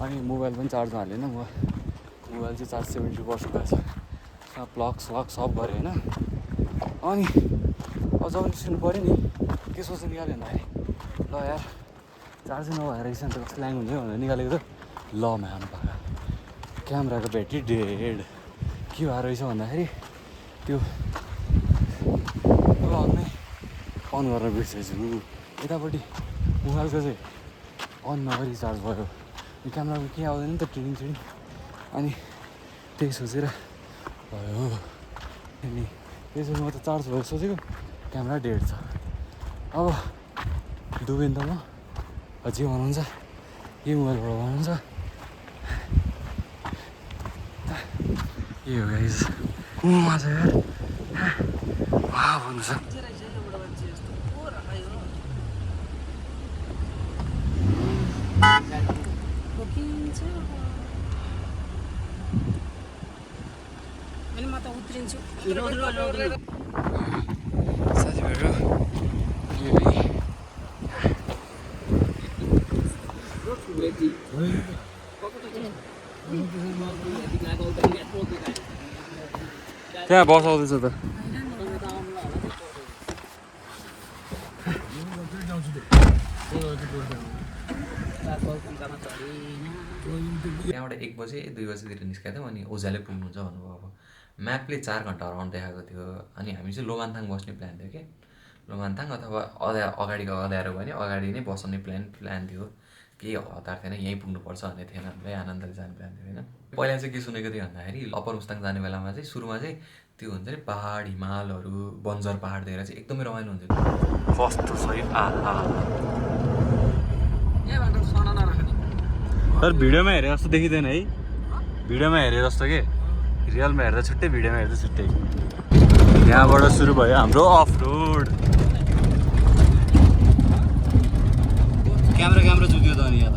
अनि मोबाइल पनि चार्जमा हालेन मोबाइल चाहिँ चार्ज 70% भएको छ प्लग सब गरेँ होइन अनि अब जब निस्किनु पऱ्यो नि के सोच्नु निकाल्यो भन्दाखेरि ल यार चार्जै नभएर रहेछ नि त कस्तो ल्याङ हुन्छ भनेर निकालेको त ल म्याम पाका क्यामेराको ब्याट्री डेड के भएर रहेछ भन्दाखेरि त्यो प्लग नै अन गर्न बिर्सेछु यतापट्टि मोबाइलको चाहिँ अन नगरी चार्ज भयो यो क्यामेराको के आउँदैन नि त ट्रेनिङ अनि त्यही सोचेर भयो अनि त्यसपछि म त चार्ज भयो सोचेको क्यामेरा डेड छ अब डुबेँ नि त म जे भन्नुहुन्छ यही मोबाइलबाट भन्नुहुन्छ के हो गाइस मजा यार वाह भन्नु छ अनि म त उत्रिन्छु साथीभाइहरू त्यहाँ बसाउँदैछ त त्यहाँबाट 1 बजे 2 बजेतिर निस्केको थियौँ अनि ओझाले पुग्नुहुन्छ भन्नुभयो। अब म्यापले 4 घन्टा अराउन्ड देखाएको थियो अनि हामी चाहिँ लोमान्थाङ बस्ने प्लान थियो कि लोमान्थाङ अथवा अगाडिको अँध्यारो भने अगाडि नै बस्ने प्लान थियो केही हतार थिएन यहीँ पुग्नुपर्छ भन्ने थिएन हामीलाई आनन्दले जाने प्लान थियो होइन। पहिला चाहिँ के सुनेको थियो भन्दाखेरि अप्पर मुस्ताङ जाने बेलामा चाहिँ सुरुमा चाहिँ त्यो हुन्छ नि पहाड हिमालहरू बन्जर पहाड देखेर चाहिँ एकदमै रमाइलो हुन्छ कस्तो छ तर भिडियोमा हेरे जस्तो देखिँदैन है भिडियोमा हेरे जस्तो के रियलमा हेर्दा छुट्टै भिडियोमा हेर्दा छुट्टै यहाँबाट सुरु भयो हाम्रो अफ रोड क्यामेरा चुक्यो त अनि यहाँ त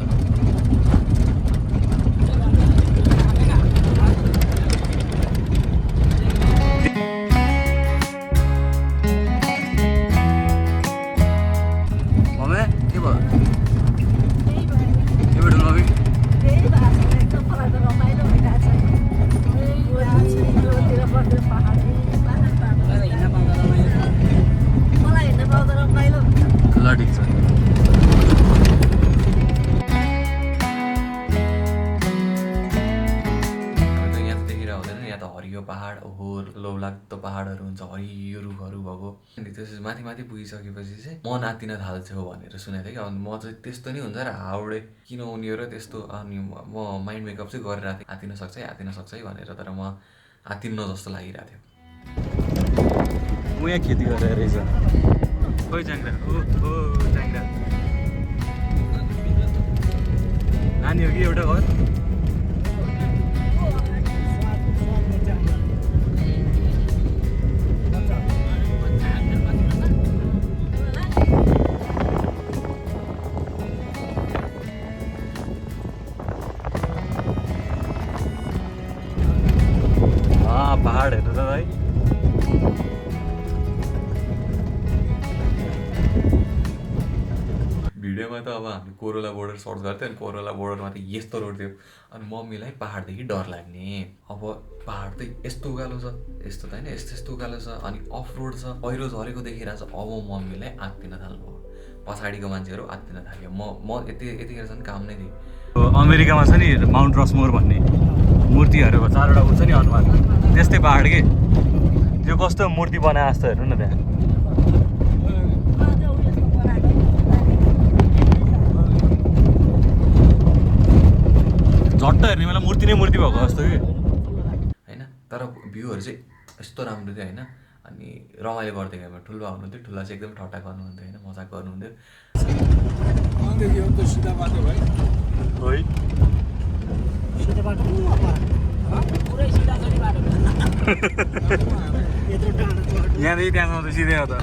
के भयो के भयो ढुङ्गा ल ठिक छ हरियो पहाड ओहो लौलाग्दो पहाडहरू हुन्छ हरियो रुखहरू भएको अनि त्यसपछि माथि पुगिसकेपछि चाहिँ मन आत्तिन थाल्थ्यो भनेर सुनेको थिएँ कि अनि म चाहिँ त्यस्तो नि हुन्छ र हाउडे किन उनी र त्यस्तो अनि म माइन्ड मेकअप चाहिँ गरिरहेको थिएँ आत्तिन सक्छ है भनेर तर म आत्तिन्न जस्तो लागिरहेको थियो। म यहाँ खेती गरेर रहेछ खोइ च्याङ्ग्रा ओ च्याङ्ग्रा नानी हो कि एउटा घर त अब हामी कोरोला बोर्डर सर्च गर्थ्यो अनि कोरोला बोर्डरमा त यस्तो रोड थियो अनि मम्मीलाई पाहाडदेखि डर लाग्ने अब पाहाड त यस्तो उकालो छ यस्तो त होइन यस्तो उकालो छ अनि अफ रोड छ पहिरो झरेको देखिरहेको छ अब मम्मीलाई आत्तिन थाल्नुभयो पछाडिको मान्छेहरू आत्तिन थाल्यो म यतिखेर चाहिँ काम नै थिएँ अमेरिकामा छ नि माउन्ट रसमोर भन्ने मूर्तिहरूको 4वटा ऊ छ नि अनुहार त्यस्तै पाहाड के त्यो कस्तो मूर्ति बनाए जस्तो हेर्नु न त्यहाँ झट्ट हेर्ने बेला मूर्ति नै मूर्ति भएको जस्तो कि होइन तर भ्यूहरू चाहिँ यस्तो राम्रो थियो होइन अनि रमाइलो गर्थ्यो क्या ठुल्बा हुनुहुन्थ्यो ठुला चाहिँ एकदम ठट्टा गर्नुहुन्थ्यो होइन मजाक गर्नुहुन्थ्यो सिधा बाटो भाइ है यहाँदेखि त्यहाँसम्म त सिधै हो त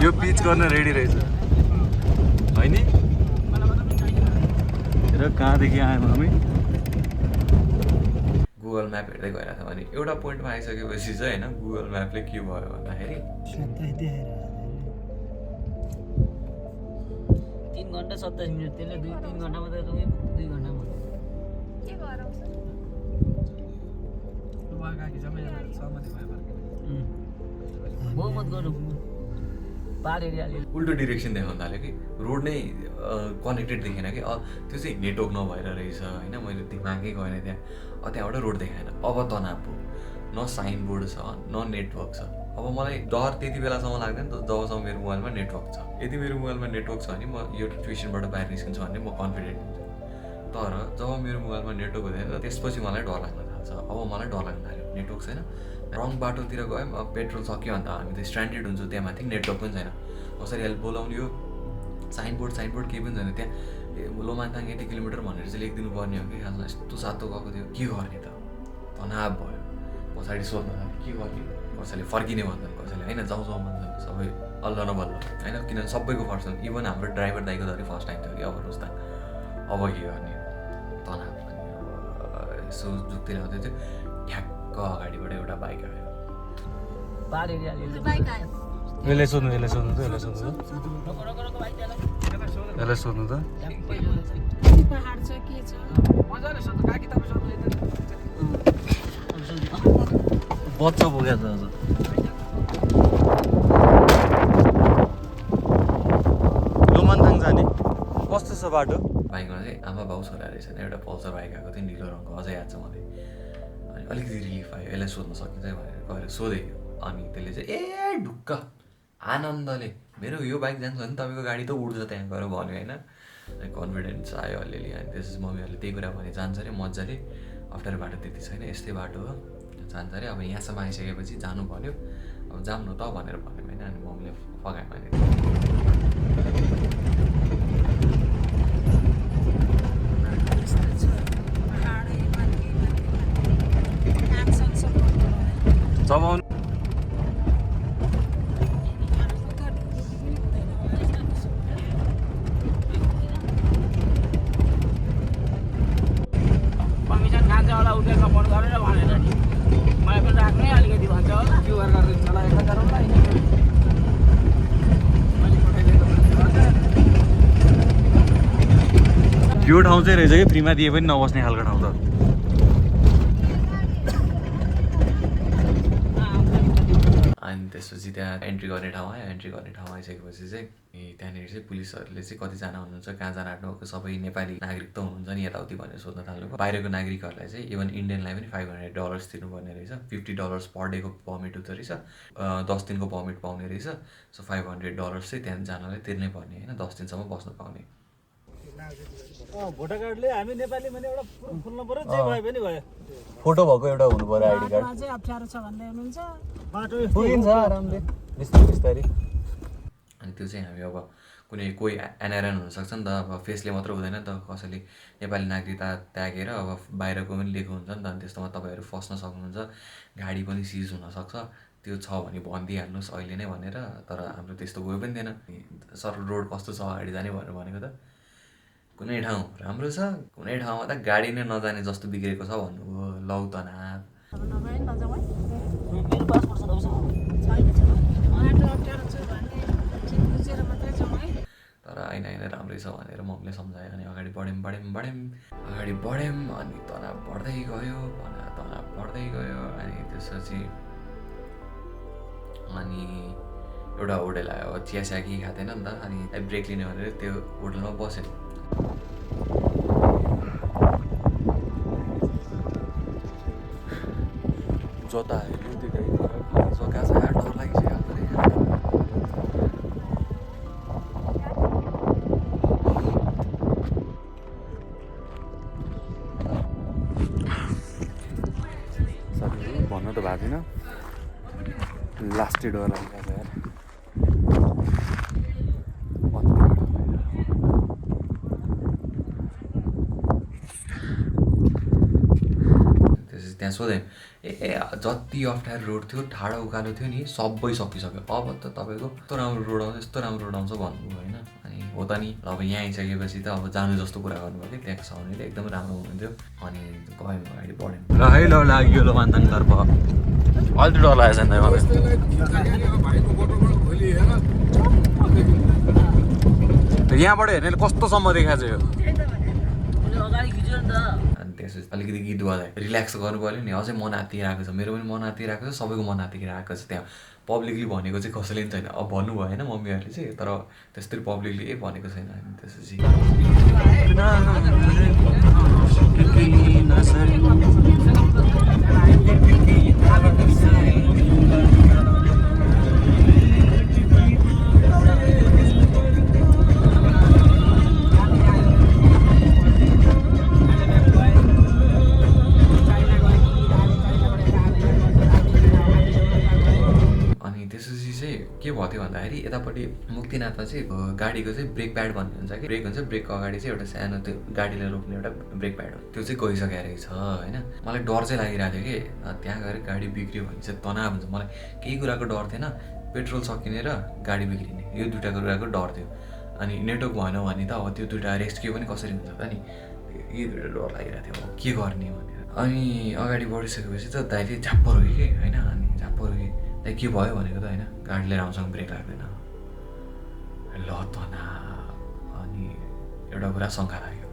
यो पिच गर्न रेडी रहेछ होइन र कहाँदेखि आयौँ हामी गुगल म्याप हेर्दै गइरहेको थियो भने एउटा पोइन्टमा आइसकेपछि चाहिँ होइन गुगल म्यापले के भयो भन्दाखेरि 3 घन्टा 27 मिनट त्यसले 2-3 घन्टामा त रुमै 2 घन्टामा के गराउँछ बहुमत गरौँ पार एरियाले उल्टो डिरेक्सन देखाउन थाल्यो कि रोड नै कनेक्टेड देखेन कि त्यो चाहिँ नेटवर्क नभएर रहेछ होइन मैले दिमागै गएन त्यहाँ त्यहाँबाट रोड देखाएन अब तनाव भयो न साइन बोर्ड छ न नेटवर्क छ अब मलाई डर त्यति बेलासम्म लाग्दैन त जबसम्म मेरो मोबाइलमा नेटवर्क छ यदि मेरो मोबाइलमा नेटवर्क छ भने म यो ट्युसनबाट बाहिर निस्किन्छु भने म कन्फिडेन्ट हुन्छु तर जब मेरो मोबाइलमा नेटवर्क हुँदैन त्यसपछि मलाई डर लाग्न थाल्छ अब मलाई डर लाग्न थाल्यो नेटवर्क छैन रङ बाटोतिर गयौँ अब पेट्रोल सक्यो अन्त हामी त स्ट्यान्डर्ड हुन्छौँ त्यहाँ माथि नेटवर्क पनि छैन कसरी हेल्प बोलाउने हो साइनबोर्ड केही पनि छैन त्यहाँ लोमान्ताङ 80 किलोमिटर भनेर चाहिँ लेखिदिनु पर्ने हो कि यस्तो सातो गएको थियो के गर्ने त तनाव भयो पछाडि सोध्न थाल्यो के गर्ने कसैले फर्किने भन्छन् कसैले होइन जाउँ भन्छन् सबै अल्ल न बल्ल होइन किनभने सबैको फर्स्ट टाइम इभन हाम्रो ड्राइभर दाइको धरि फर्स्ट टाइम थियो कि अब रुस्ता अब के गर्ने तनाव अनि अब यसो जुत्ती ल्याउँदै थियो ठ्याक्क अगाडिबाट एउटा बाइक आयो पार एरियाले बाइक आयो यसलाई सोध्नु त यसलाई सोध्नु त पहाड छ के छ मजाले सोध्नु काकी तपाईँ सोध्नु बच्चा पुगेको छ आज लोमान्ताङ जाने कस्तो छ बाटो बाइकमा चाहिँ आमा बाउ छोरा रहेछ एउटा पल्सर बाइक आएको थियो निलो रङको अझै याद छ मलाई अनि अलिकति रिलिफ आयो यसलाई सोध्न सकिन्छ भनेर गएर सोधेँ अनि त्यसले चाहिँ ए ढुक्क आनन्दले मेरो यो बाइक जान्छ भने तपाईँको गाडी त उड्छ त्यहाँ गएर भन्यो होइन कन्फिडेन्स आयो अलिअलि अनि त्यसपछि मम्मीहरूले त्यही कुरा भने जान्छ अरे मजाले अप्ठ्यारो बाटो त्यति छैन यस्तै बाटो हो जान्छ अरे अब यहाँसम्म आइसकेपछि जानु भन्यो अब जाऊँ न त भनेर भन्यो होइन अनि मम्मीले फगायो भने जब आउनु कमिसन खान्छ होला उठेर फोन गरेर भनेर नि मलाई पनि राख्नै अलिकति भन्छ होला क्युआर गरिदिनु मलाई एक हजार होला यो ठाउँ चाहिँ रहेछ कि फ्रीमा दिए पनि नबस्ने खालको ठाउँ त अनि त्यसपछि त्यहाँ एन्ट्री गर्ने ठाउँ आयो एन्ट्री गर्ने ठाउँ आइसकेपछि चाहिँ त्यहाँनिर चाहिँ पुलिसहरूले चाहिँ कतिजना हुनुहुन्छ कहाँ जान आँट्नुभएको सबै नेपाली नागरिक त हुनुहुन्छ नि यताउति भनेर सोध्न थाल्नुभयो बाहिरको नागरिकहरूलाई चाहिँ इभन इन्डियनलाई पनि $500 तिर्नुपर्ने रहेछ $50 पर डेको पर्मिट हुँदो रहेछ 10 दिनको पर्मिट पाउने रहेछ सो $500 चाहिँ त्यहाँ जानलाई तिर्नै पर्ने होइन 10 दिनसम्म बस्न पाउने भोटर कार्डले हामी नेपाली भने एउटा खोल्नु पर्यो जे भए पनि भयो फोटो भएको एउटा हुनु पर्यो आइडी कार्ड बाटोमा चाहिँ अप्ठ्यारो छ भन्दै हुनुहुन्छ बाटो पुगिन्छ आरामले बिस्तारै बिस्तारै अनि त्यो चाहिँ हामी अब कुनै कोही एनआरएन हुनसक्छ नि त अब फेसले मात्र हुँदैन नि त कसैले नेपाली नागरिकता त्यागेर अब बाहिरको पनि लिएको हुन्छ नि त अनि त्यस्तोमा तपाईँहरू फस्न सक्नुहुन्छ गाडी पनि सिज हुनसक्छ त्यो छ भने भनिदिइहाल्नुहोस् अहिले नै भनेर तर हाम्रो त्यस्तो गयो पनि थिएन सर रोड कस्तो छ अगाडि जाने भनेर भनेको त कुनै ठाउँ राम्रो छ कुनै ठाउँमा त गाडी नै नजाने जस्तो बिग्रेको छ भन्नुभयो लौ तनाव नभए नजाउँ पासपोर्ट छ तपाईँसँग? बाटो अप्ठ्यारो छ भन्ने चिज बुझेर मात्रै जाउँ है। तर होइन राम्रै छ भनेर मम्मीले सम्झायो अनि अगाडि बढ्यौँ अगाडि बढ्यौँ अनि तनाव बढ्दै गयो अनि त्यसपछि अनि एउटा होटल आयो चिया केही खाँदैन नि त अनि ब्रेक लिने भनेर त्यो होटलमा बस्यो जता हेऱ्यो त्यो जग्गा छ यार डर लागिसक्यो भन्नु त भएको थिएन लास्टै डर लागिरहेको यार त्यसपछि त्यहाँ सोधेँ ए जति अप्ठ्यारो रोड थियो ठाडो उकालो थियो नि सबै सकिसक्यो अब त तपाईँको यस्तो राम्रो रोड आउँछ भन्नुभयो होइन अनि हो त नि अब यहाँ आइसकेपछि त अब जानु जस्तो कुरा गर्नुभयो कि त्यहाँको साउनेले एकदम राम्रो हुनुहुन्थ्यो अनि गयौँ अगाडि बढ्यौँ ल है ल लाग्यो ल मान्ताङतर्फ अलि डर लागेको छैन मलाई यहाँबाट हेर्नेले कस्तोसम्म देखाएको छ यो अगाडि खिच्यो नि त। अनि त्यसपछि अलिकति गीत बजायो रिल्याक्स गर्नु पऱ्यो नि अझै मन आत्तिरहेको छ मेरो पनि मन आत्तिरहेको छ सबैको मन आत्तिरहेको छ त्यहाँ पब्लिकली भनेको चाहिँ कसैले पनि छैन अब भन्नु भएन मम्मीहरूले चाहिँ तर त्यस्तै पब्लिकली भनेको छैन अनि त्यसपछि के भयो थियो भन्दाखेरि यतापट्टि मुक्तिनाथमा चाहिँ गाडीको चाहिँ ब्रेक प्याड भन्ने हुन्छ कि ब्रेक हुन्छ ब्रेकको अगाडि चाहिँ एउटा सानो त्यो गाडीलाई रोक्ने एउटा ब्रेक प्याड हो त्यो चाहिँ गइसकेको रहेछ होइन मलाई डर चाहिँ लागिरहेको थियो कि त्यहाँ गएर गाडी बिग्रियो भने चाहिँ तनाव हुन्छ मलाई केही कुराको डर थिएन पेट्रोल सकिने र गाडी बिग्रिने यो दुइटा कुराको डर थियो अनि नेटवर्क भएन भने त अब त्यो दुइटा रेस्क्यु पनि कसरी हुन्छ त नि यी दुइटा डर लागिरहेको थियो अब के गर्ने भनेर अनि अगाडि बढिसकेपछि त दाइले झ्याप्प रोक्यो कि होइन अनि झ्याप्प रोक्यो दाइ के भयो भनेको त होइन गाडीले राम्रोसँग ब्रेक लाग्दैन ल तना अनि एउटा कुरा शङ्का लाग्यो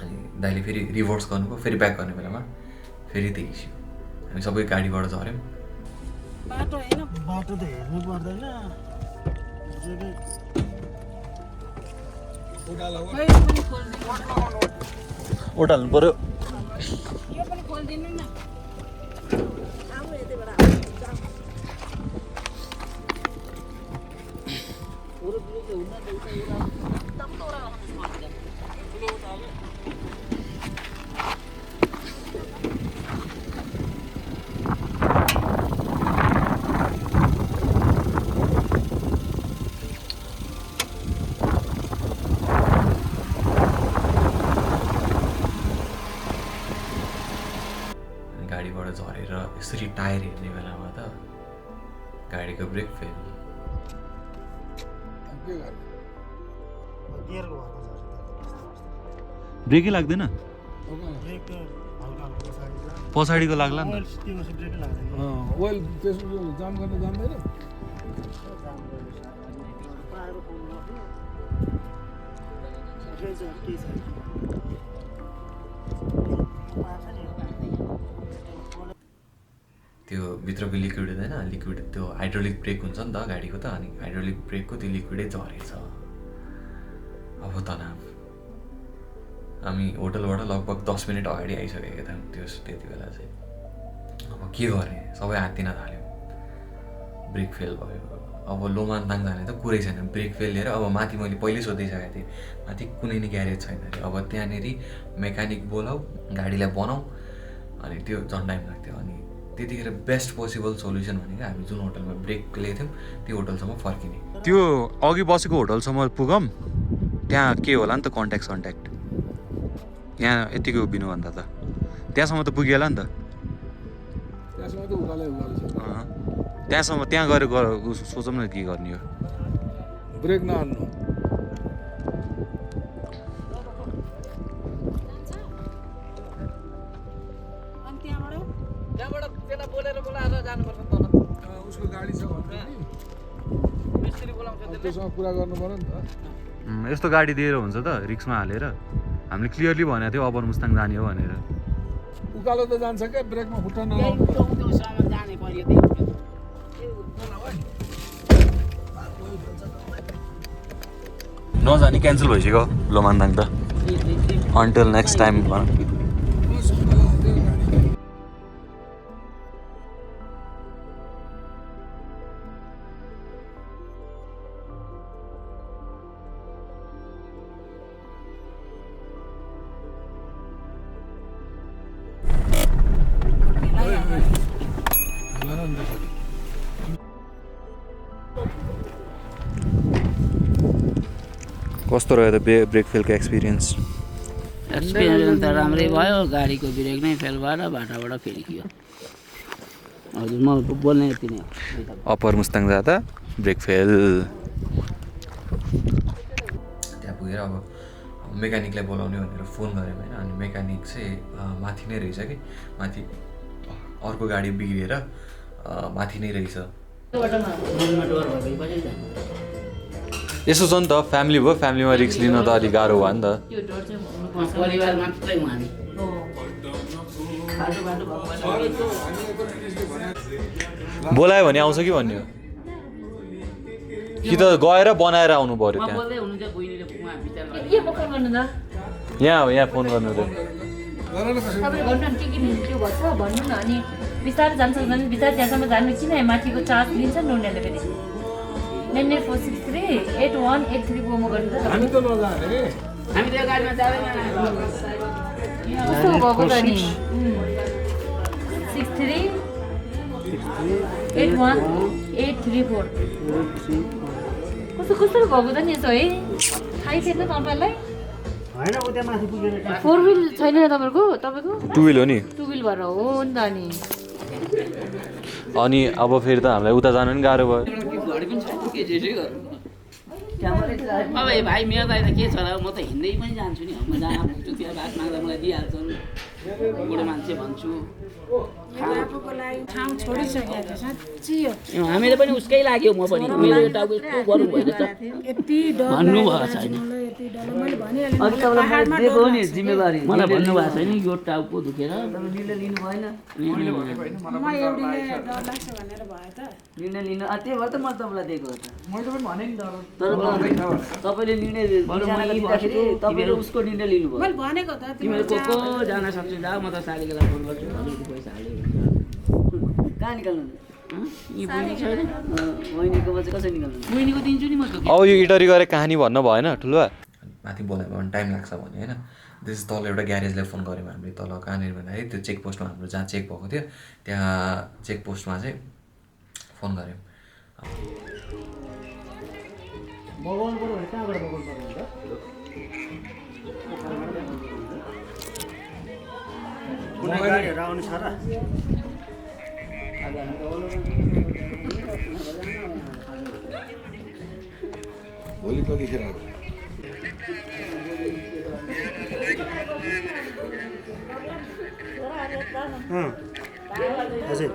अनि दाइले फेरि रिभर्स गर्नुभयो फेरि ब्याक गर्ने बेलामा फेरि त्यही इस्यु हामी सबै गाडीबाट झऱ्यौँ बाटो होइन बाटो त हेर्नु पर्दैन उठाल्नु पर्यो यो पनि खोलिदिनु न गाडीबाट झरेर यसरी टायर हेर्ने बेलामा त गाडीको ब्रेक फेल ब्रेकै लाग्दैन पछाडिको लाग्ला नि ओइल त्यसको जाम गर्न जान्दैन त्यो भित्रको लिक्विड हुँदैन लिक्विड त्यो हाइड्रोलिक ब्रेक हुन्छ नि त गाडीको त अनि हाइड्रोलिक ब्रेकको त्यो लिक्विडै झरेछ अब तनाव हामी होटलबाट लगभग 10 मिनट अगाडि आइसकेका थियौँ त्यति बेला चाहिँ अब के गर्ने सबै आत्तिन थाल्यो ब्रेक फेल भयो अब लोमान्ताङ जाने त कुरै छैन ब्रेक फेल लिएर अब माथि मैले पहिल्यै सोधिसकेको थिएँ माथि कुनै नि ग्यारेज छैन अरे अब त्यहाँनिर मेकानिक बोलाऊ गाडीलाई बनाऊ अनि त्यो झन् टाइम लाग्थ्यो अनि त्यतिखेर बेस्ट पोसिबल सोल्युसन भनेको हामी जुन होटलमा ब्रेक लिएको थियौँ त्यो होटलसम्म फर्किने त्यो अघि बसेको होटलसम्म पुगौँ त्यहाँ के होला नि त कन्ट्याक्ट यहाँ यतिकै उभिनुभन्दा त त्यहाँसम्म त पुगिहाल्यो नि त त्यहाँसम्म त्यहाँ गएर सोचौँ न के गर्ने हो ब्रेक नहाल्नु त्यहाँबाट त्यसलाई बोलेर बोलाएर जानुपर्छ नि त त्योसँग कुरा गर्नु पर्यो नि त। यस्तो गाडी दिएर हुन्छ त रिक्समा हालेर हामीले क्लियरली भनेको थियो अपर मुस्ताङ जाने हो भनेर उकालो त जान्छ क्या ब्रेकमा खुट्टा त्यही नलाउनु। टोकटोकसम्म जाने पर्यो त्यही नजाने क्यान्सल भइसक्यो लोमान्ताङ त अन्टिल नेक्स्ट टाइम कस्तो रह्यो त ब्रेक फेलको एक्सपिरियन्स एक्सपिरियन्स त राम्रै भयो गाडीको ब्रेक नै फेल भएर बाटाबाट फेरिकियो हजुर म बोल्ने यति नै हो अप्पर मुस्ताङ जाँदा ब्रेक फेल त्यहाँ पुगेर अब मेकानिकलाई बोलाउने भनेर फोन गऱ्यौँ होइन अनि मेकानिक चाहिँ माथि नै रहेछ कि माथि अर्को गाडी बिग्रिएर माथि नै रहेछ यसो छ नि त फ्यामिली भयो फ्यामिलीमा रिक्स लिन त अलिक गाह्रो भयो नि त परिवार मात्रै उहाँ बोलायो भने आउँछ कि भन्ने हो कि त गएर बनाएर आउनु पर्यो त्यहाँ यहाँ फोन गर्नु त भन्नु न अनि बिस्तारै जान्छ भने बिस्तारै त्यहाँसम्म जानु किन माथिको चार्ज लिन्छ नि उनीहरूले फेरि 9946381834 म गर्नु हामी त नजाने हामी त्यो गाडीमा जाँदैन कस्तो भएको त नि 6381834 कस्तो कस्तो भएको त नि यसो है थाहै थिएन तपाईँलाई होइन उ त्यहाँ माथि पुगेर 4 व्हिल छैन तपाईँको 2 व्हिल हो नि 2 व्हिल भएर हो नि त नि अनि अब फेरि त हामीलाई उता जानु नि गाह्रो भयो अब भाइ मेरो दाइ त के छ र म त हिँड्दै पनि जान्छु नि म जहाँ पुग्छु त्यहाँ बात माग्दा मलाई दिइहाल्छन् बुढो मान्छे भन्छु आफूको लागि ठाउँ छोडिसकेको छ साँच्ची हो हामीले पनि उसकै लाग्यो म पनि मेरो एउटा यस्तो गर्नु भयो रहेछ यति डर भन्नु भएको छैन मलाई यति डर मैले भनिहालेँ अघि तपाईँलाई मैले दिएको हो नि जिम्मेवारी मलाई भन्नु भएको छैन यो टाउको दुखेर निर्णय लिनु भएन म एउटीले डर लाग्छ भनेर भयो त निर्णय लिनु त्यही भएर त मैले तपाईँलाई दिएको हो त मैले पनि भने नि तर तपाईँले निर्णय दिँदाखेरि तपाईँले उसको निर्णय लिनुभयो मैले भनेको त तिमीले को जान सक्छु जा म त सालीलाई फोन गर्छु अलिकति पैसा हाल्यो कहाँ निकाल्नु यी बुझी छैन बहिनीकोमा चाहिँ कसरी निकाल्नु बहिनीको दिन्छु नि म त अब यो इटरी गरे कहानी भन्न भएन ठुलो माथि बोलायो भने टाइम लाग्छ भने होइन त्यसपछि तल एउटा ग्यारेजलाई फोन गऱ्यौँ हामीले तल कहाँनिर भन्दाखेरि त्यो चेक पोस्टमा हाम्रो जहाँ चेक भएको थियो त्यहाँ चेक पोस्टमा चाहिँ फोन गऱ्यौँ मगाउनु पऱ्यो भने कहाँबाट मगाउनु पर्यो कुनै गाडीहरू आउने छ र भोलि कतिखेर आएको हजुर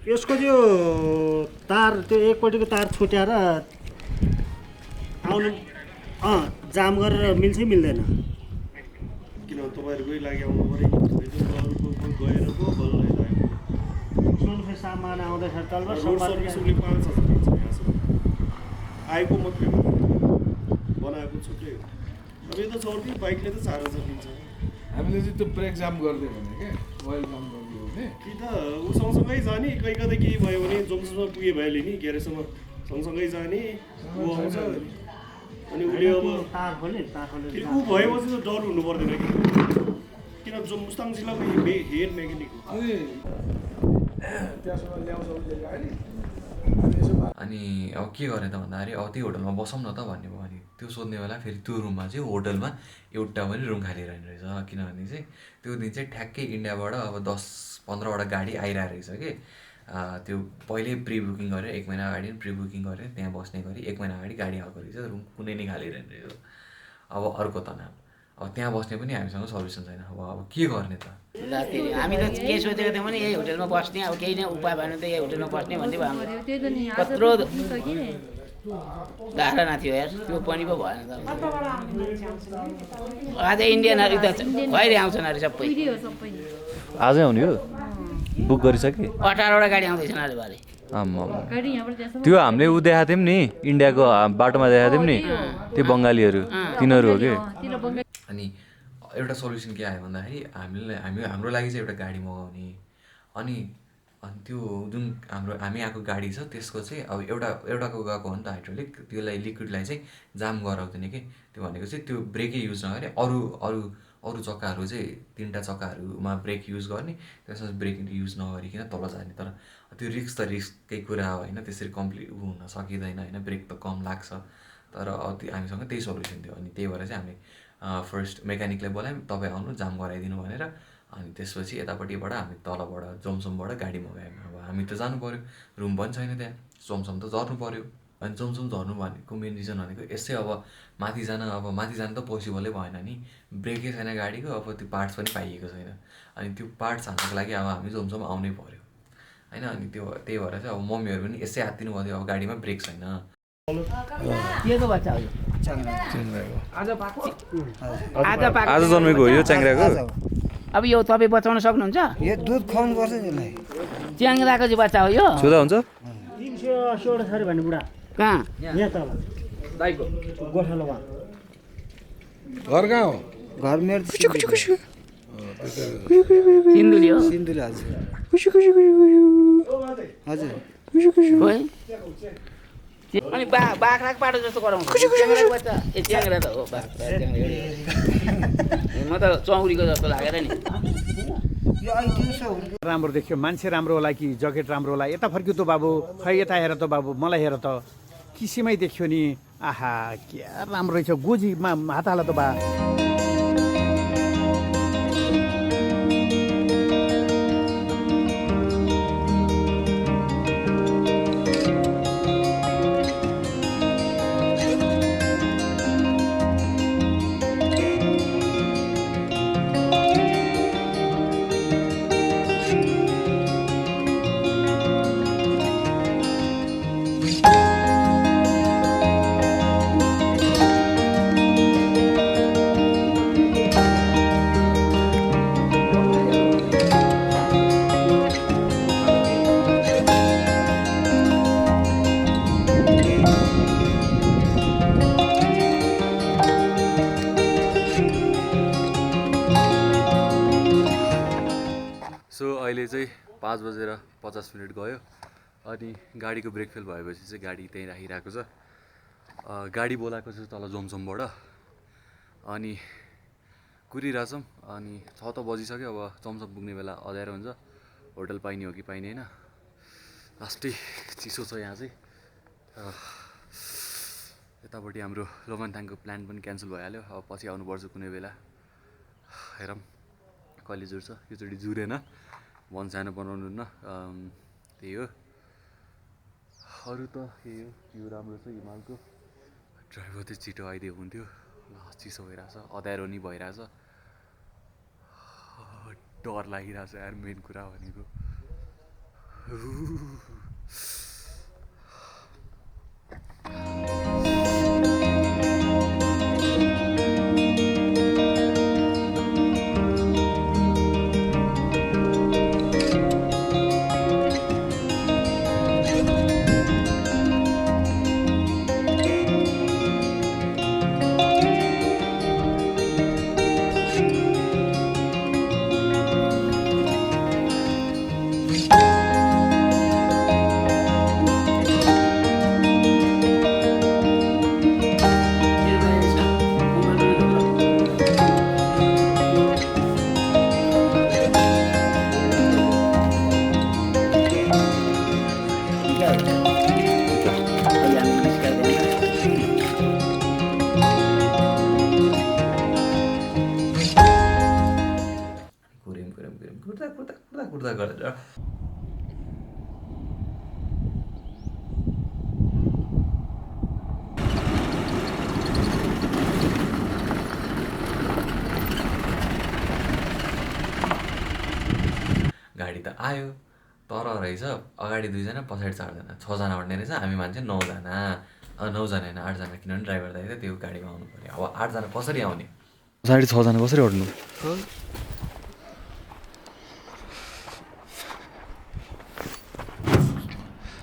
यसको त्यो तार त्यो एकपट्टिको तार छुट्याएर आउनु जाम गरेर मिल्छ कि मिल्दैन किन तपाईँहरूकै लागि आउनु पऱ्यो गएर पो बल्ल सुनफे सामान आउँदैछ तलमा सर्भिसले 5,000 लिन्छ यहाँसम्म आएको मात्रै हो बनाएको छुट्टै हो अब यो त चौकी बाइकले त 4,000 लिन्छ हामीले चाहिँ त्यो ब्रेक जाम गरिदियो भने क्या ओइल जाम गरिदियो भने कि त ऊ सँगसँगै जाने कहीँ कतै केही भयो भने जम्सम्म पुगे भइहाल्यो नि ग्यारेजसम्म सँगसँगै जाने ऊ आउँछ अनि उसले अब तार खोल्ने तार खोल्ने फेरि ऊ भएपछि त डर हुनु पर्दैन किन जो मुस्ताङ जिल्लाको हेड मेकानिक हो त्यहाँसम्म ल्याउँछ उसले गाडी अनि अब के गरेँ त भन्दाखेरि अब त्यही होटलमा बसौँ न त भन्ने भयो अनि त्यो सोध्ने बेला फेरि त्यो रुममा चाहिँ होटलमा एउटा पनि रुम खाली रहेन रहेछ किनभने चाहिँ त्यो दिन चाहिँ ठ्याक्कै इन्डियाबाट अब 10-15वटा गाडी आइरहेको रहेछ कि त्यो पहिल्यै प्रि बुकिङ गरेर 1 महिना अगाडि प्रि बुकिङ गरेर त्यहाँ बस्ने गरी 1 महिना अगाडि गाडी आएको रहेछ रुम कुनै नै खाली रहेन रहेछ। अब अर्को तनाव, अब त्यहाँ बस्ने पनि हामीसँग सल्युसन छैन। अब के गर्ने त? हामी त के सोचेको थियौँ भने यही होटलमा बस्ने, अब केही नै उपाय भएन त यही होटलमा बस्ने भन्दै भयो। कत्रो धारणा थियो यार, त्यो पनि पो भएन त। आज इन्डियनहरू त भइरहे आउँछन् अरे सबै। आजै आउने हो? बुक गरिसके? 18वटा गाडी आउँदैछन् आज भरे। त्यो हामीले ऊ देखाएको थियौँ नि, इन्डियाको बाटोमा देखाएको थियौँ नि, त्यो बङ्गालीहरू तिनीहरू हो कि। अनि एउटा सल्युसन के आयो भन्दाखेरि हाम्रो लागि चाहिँ एउटा गाडी मगाउने। अनि त्यो जुन हामी आएको गाडी छ त्यसको चाहिँ अब एउटाको गएको हो नि त हाइड्रोलिक, त्यसलाई लिक्विडलाई चाहिँ जाम गराउँदैन कि। त्यो भनेको चाहिँ त्यो ब्रेकै युज नगरे अरू चक्काहरू चाहिँ 3टा चक्काहरूमा ब्रेक युज गर्ने, त्यसमा ब्रेक युज नगरिकन तल जाने। तर त्यो रिस्क त रिस्ककै कुरा हो होइन, त्यसरी कम्प्लिट हुन सकिँदैन होइन, ब्रेक त कम लाग्छ। तर अब हामीसँग त्यही सल्युसन थियो। अनि त्यही भएर चाहिँ हामीले फर्स्ट मेकानिकलाई बोलायौँ, तपाईँ आउनु जाम गराइदिनु भनेर। अनि त्यसपछि यतापट्टिबाट हामी तलबाट जोमसोमबाट गाडी मगायौँ। अब हामी त जानु पऱ्यो, रुम पनि छैन त्यहाँ, जोमसोम त झर्नु पऱ्यो। अनि जोमसोम झर्नु भनेको मेन रिजन भनेको यसै अब माथि जान त पोसिबलै भएन नि, ब्रेकै छैन गाडीको, अब त्यो पार्ट्स पनि पाइएको छैन। अनि त्यो पार्ट्स हाल्नको लागि अब हामी जोमसोम आउनै पऱ्यो होइन। अनि त्यही भएर चाहिँ अब मम्मीहरू पनि यसै हात्तिनु भयो, अब गाडीमा ब्रेक छैन। आज जन्मेको हो यो च्याङ्ग्राको? अब यो तपाईँ बचाउन सक्नुहुन्छ? यो दुध खुवाउनु पर्छ यसलाई। च्याङ्ग्राको चाहिँ बच्चा हो यो? छुदा हुन्छ? 380 छ अरे भन्ने बुढा कहाँ? यहाँ तल दाइको गोठालोमा। घर कहाँ हो? घर मेरो सिन्धुली हो? सिन्धुली हजुर हजुर। अनि बाख्राको पाटो जस्तो गराउँछ च्याङ्ग्राको बच्चा। ए च्याङ्ग्रा त हो, म त चौरीको जस्तो लागेर नि। राम्रो देख्यो, मान्छे राम्रो होला कि जकेट राम्रो होला? यता फर्क्यो त बाबु, खै यता हेर त बाबु, मलाई हेर त, किसिमै देख्यो नि। आहा क्या राम्रो रहेछ, गोजीमा हात हाल त बा। अहिले चाहिँ 5:50 गयो। अनि गाडीको ब्रेक फेल भएपछि चाहिँ गाडी त्यहीँ राखिरहेको छ। गाडी बोलाएको छ तल जोमसोमबाट। अनि कुरिरहेछौँ। अनि 6 त बजिसक्यो, अब जोमसोम पुग्ने बेला अँध्यारो हुन्छ। होटल पाइने हो कि पाइने होइन, लास्टै चिसो छ यहाँ चाहिँ। यतापट्टि हाम्रो लोमान्थाङको प्लान पनि क्यान्सल भइहाल्यो। अब पछि आउनुपर्छ कुनै बेला, हेरौँ कहिले जुर्छ। योचोटि जुरेन, मन सानो बनाउनु न, त्यही हो। अरू त यही हो, यो राम्रो छ हिमालको। ड्राइभर चाहिँ छिटो आइदियो हुन्थ्यो, चिसो भइरहेछ, अँध्यारो नि भइरहेछ, डर लागिरहेछ यार मेन कुरा भनेको। आयो तर रहेछ अगाडि 2 जना पछाडि 4 जना 6 जना उठ्ने रहेछ हामी मान्छे 9 जना 9 जना होइन 8 जना किनभने ड्राइभर दाइ त त्यो गाडीमा आउनु पर्यो अब 8 जना कसरी आउने पछाडि 6 जना कसरी उठ्नु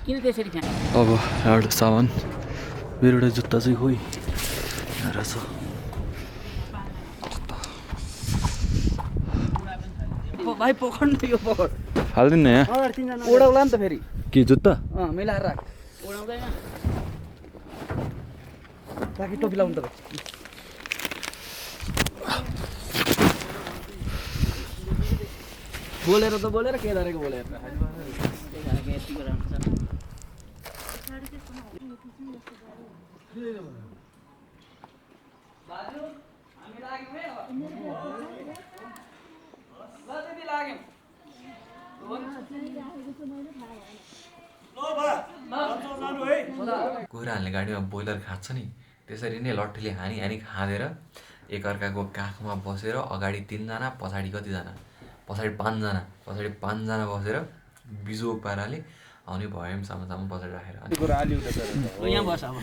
किन त्यसरी फ्याँक अब एउटा सामान मेरो एउटा जुत्ता चाहिँ खोइ यहाँ रहेछ भाइ पकड्नु यो पकड हालिदिनु न यहाँ ओडाउला नि त फेरि के जुत्ता मिलाएर राख ओडाउँदैन बाँकी टोपी लाउनु त बोलेर त बोलेर के गरेको बोलेर कोइरा हाल्ने गाडीमा बोइलर खान्छ नि त्यसरी नै लट्ठीले हानी खाँदेर एकअर्काको काखमा बसेर अगाडि 3 जना पछाडि कतिजना पछाडि 5 जना बसेर बिजो पाराले आउने भयो सामासामा पछाडि राखेर यहाँ बस अब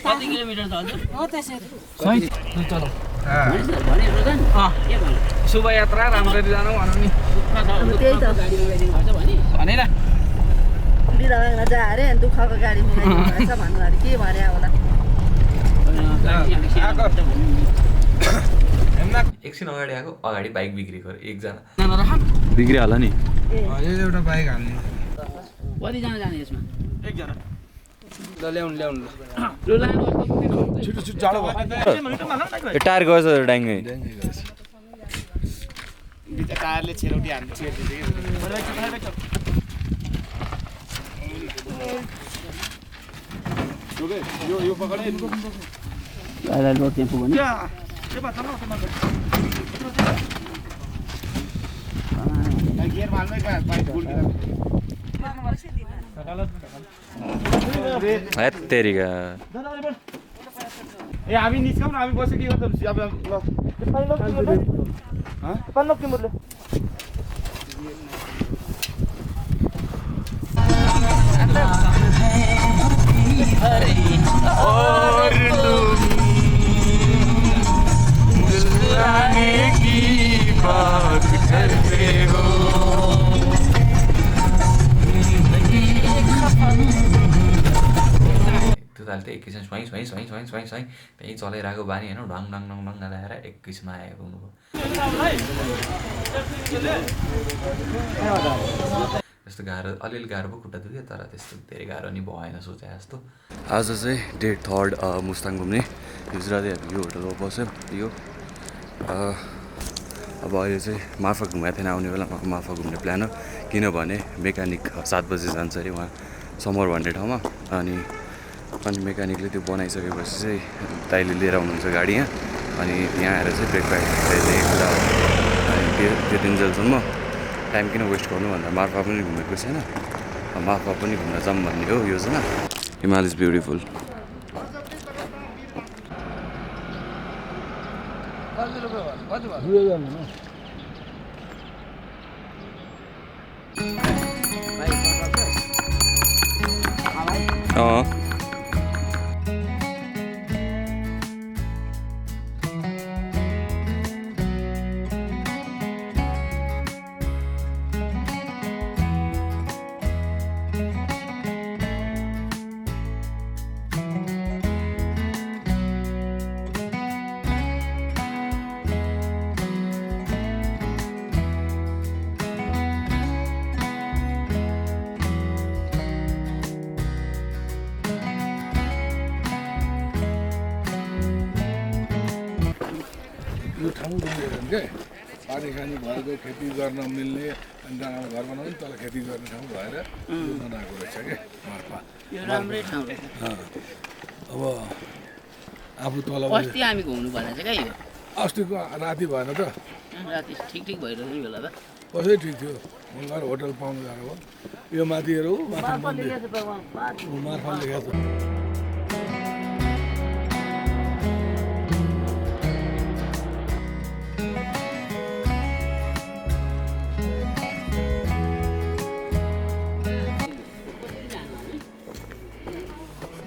कति किलोमिटर छ हजुर हो त्यसरी शुभयात्रा राम्ररी जानु भनौँ नि त्यही त भनेर बिरामा जा अरे दुःखको गाडी मिलाइदिनु भएछ भन्नु अरे के भने होला एकछिन अगाडि आएको अगाडि बाइक बिग्रेको एकजना बिग्रिहाल्यो नि एउटा बाइक हाल्ने कतिजना जाने यसमा एकजना ल ल्याउनु लु लानु छिटो जाडो भयो टायर गएछ ड्याङ्गै टायरले छेरौटी हाल्नु यो पकडे लोड टेम्पो भने गियर माल्नै बाइक फुल तेरिका ए हामी निस्कौँ न हामी बसेको के गर्छौँ अब ल त्यो त एक किसिम स्वाइँ त्यहीँ चलाइरहेको बानी होइन ढङ ढङ ढङ ढङ लगाएर एक किसिममा आएको हुनुभयो त्यस्तो गाह्रो अलिअलि गाह्रो पो खुट्टा दुख्यो तर त्यस्तो धेरै गाह्रो नि भएन सोचे जस्तो आज चाहिँ डे 3 मुस्ताङ घुम्ने हिजोराति हामी यो होटलमा बस्यो यो अब अहिले चाहिँ मार्फा घुमाएको थिएन आउने बेलामा मार्फा घुम्ने प्लान हो किनभने मेकानिक 7 बजी जान्छ अरे उहाँ समर भन्ने ठाउँमा अनि मेकानिकले त्यो बनाइसकेपछि चाहिँ दाइले लिएर आउनुहुन्छ गाडी यहाँ अनि यहाँ आएर चाहिँ ब्रेकफास्ट खाइदिने कुरा हो अनि त्यो दिनजेलसम्म टाइम किन वेस्ट गर्नु भन्दा मार्फा पनि घुमेको छैन मार्फा पनि घुम्न जाऊँ भन्ने हो योजना हिमाल इज ब्युटिफुल यो ठाउँ डुङ्गेर के पानी खानी भएको खेती गर्न मिल्ने अनि डाँडामा घर बनाउने तल खेती गर्ने ठाउँ भएर बनाएको रहेछ क्या मार्फा यो राम्रै ठाउँ रहेछ अब आफू तल अस्ति हामी घुम्नु भएन चाहिँ क्या यो अस्तिको राति भएन त राति ठिक भइरहेको नि बेला त कसै ठिक थियो गएर होटल पाउनु जानु भयो यो माथिहरू मार्फा लेखेको छ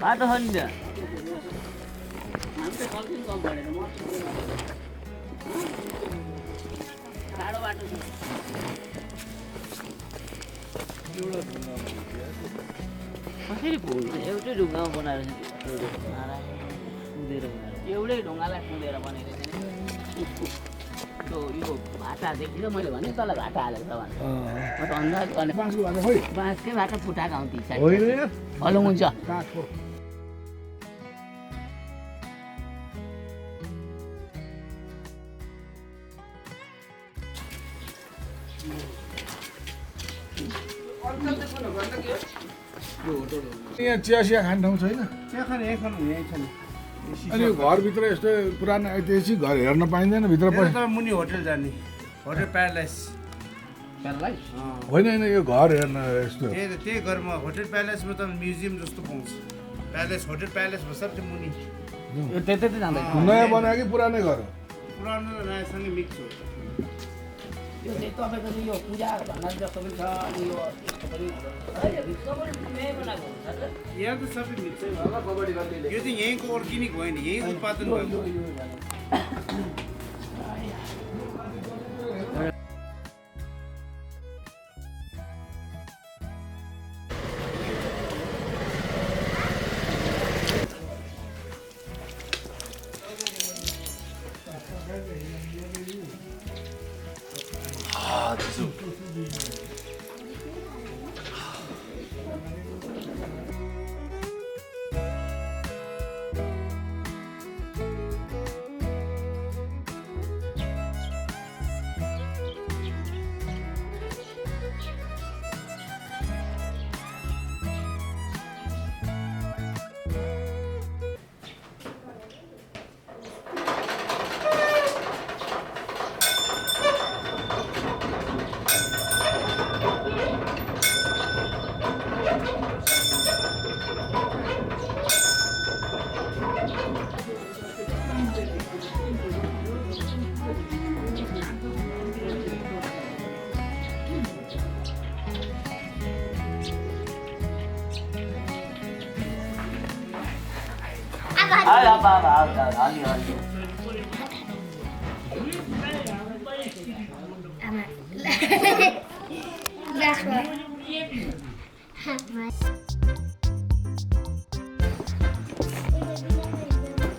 बाटो छ नि त्यहाँ हामी त सक्छौँ कम गरेर म टाढो बाटो छ कसरी पुग्छ एउटै ढुङ्गामा बनाएर एउटै ढुङ्गालाई कुदेर बनेको थियो यो भाटा देखेर मैले भने तल भाटा हालेको छ भने म त अन्दाज गर्ने बाँसकै भाटा फुटाएको आउँथी हलो हुन्छ यहाँ चिया खाने ठाउँ छैन चिया खाने यहीँ खानु यहीँ छ नि अनि घरभित्र यस्तो पुरानो ऐतिहासिक घर हेर्न पाइँदैन भित्र मुनि होटल जाने होटल प्याराडाइस होइन यो घर हेर्न यस्तो त्यही घरमा होटल प्यालेसमा त म्युजियम जस्तो पाउँछ प्यालेस होटल प्यालेस भन्छ त्यो मुनि त्यतै जाँदै नयाँ बनायो कि पुरानै घर हो पुरानो र नयाँसँगै मिक्स हो यो चाहिँ तपाईँको चाहिँ यो पूजा भण्डार जस्तो पनि छ अनि यो यस्तो पनि यहाँ त सबै मिक्सै भयो यो चाहिँ यहीँको अर्ग्यानिक होइन यहीँ उत्पादन भएको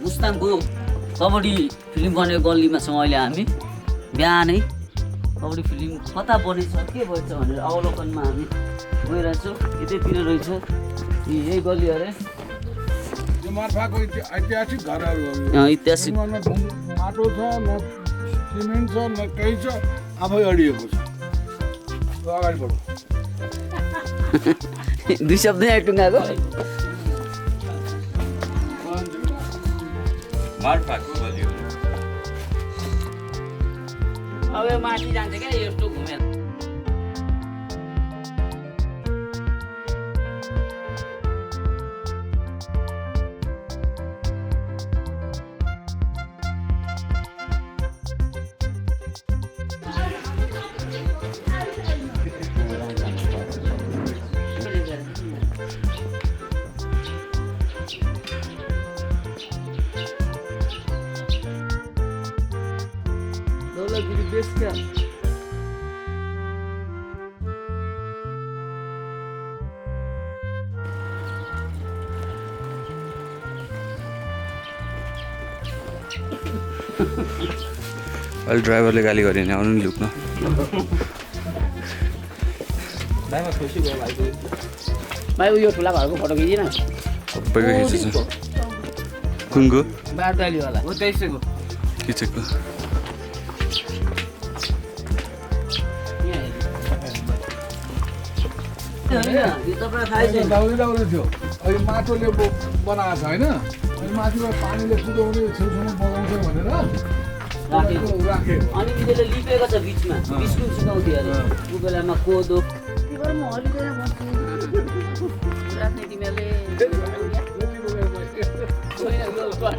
मुस्ताङको कबड्डी फिल्म बनेको गल्लीमा छौँ अहिले हामी बिहानै कबड्डी फिल्म कता बनेछ के भएछ भनेर अवलोकनमा हामी गइरहेछौँ यतैतिर रहेछ यही गल्ली अरे मार्फाको ऐतिहासिक घरहरू ऐतिहासिक माटो छ न सिमेन्ट छ न केही छ आफै अडिएको छ अगाडि बढौँ दुई शब्द यहाँ टुङ्गाको अब यो माथि जान्छ क्या यस्तो घुमेर अहिले ड्राइभरले गाली गऱ्यो भने आउनु नि लुक्न भाइ उयो ठुला घरको फोटो खिचिन सबैको खिचेछ कुनको बारदालीवाला हो त्यसैको खिचेको दाउरी थियो अहिले माटोले बनाएको छ होइन अनि माथिबाट पानीले कुदाउने छेउछाउमा बगाउँछ भनेर राखेको अनि त्यसले लिपेको छ बिचमा बिस्कुट सुकाउँथ्यो अरे त्यो बेलामा कोदो राख्ने तिमीहरूले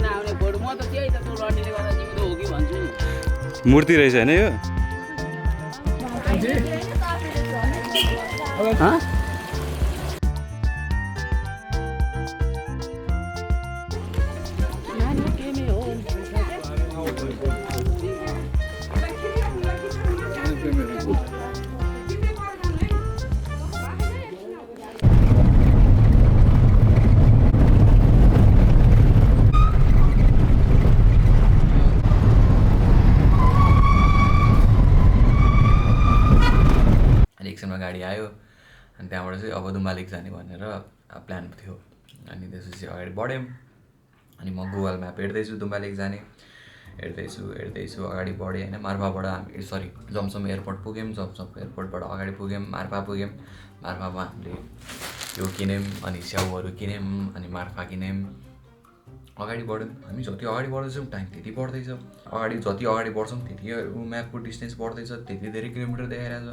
आउने फोटो म त त्यही त तँ रड्नेले गर्दा जिउँदो हो कि भन्छु नि मूर्ति रहेछ होइन यो त्यहाँबाट चाहिँ अब दुम्बालेक जाने भनेर प्लान थियो। अनि त्यसपछि अगाडि बढ्यौँ। अनि म गुगल म्याप हेर्दैछु दुम्बालेक जाने, हेर्दैछु अगाडि बढेँ होइन। मार्फाबाट हामी जमसम एयरपोर्ट पुग्यौँ, जमसम एयरपोर्टबाट अगाडि पुग्यौँ, मार्फा पुग्यौँ। मार्फामा हामीले त्यो किन्यौँ, अनि स्याउहरू किन्यौँ, अनि मार्फा किन्यौँ। अगाडि बढ्यौँ। हामी जति अगाडि बढ्दैछौँ टाइम त्यति बढ्दैछ। जति अगाडि बढ्छौँ त्यति म्यापको डिस्टेन्स बढ्दैछ, त्यति धेरै किलोमिटर देखाइरहेछ।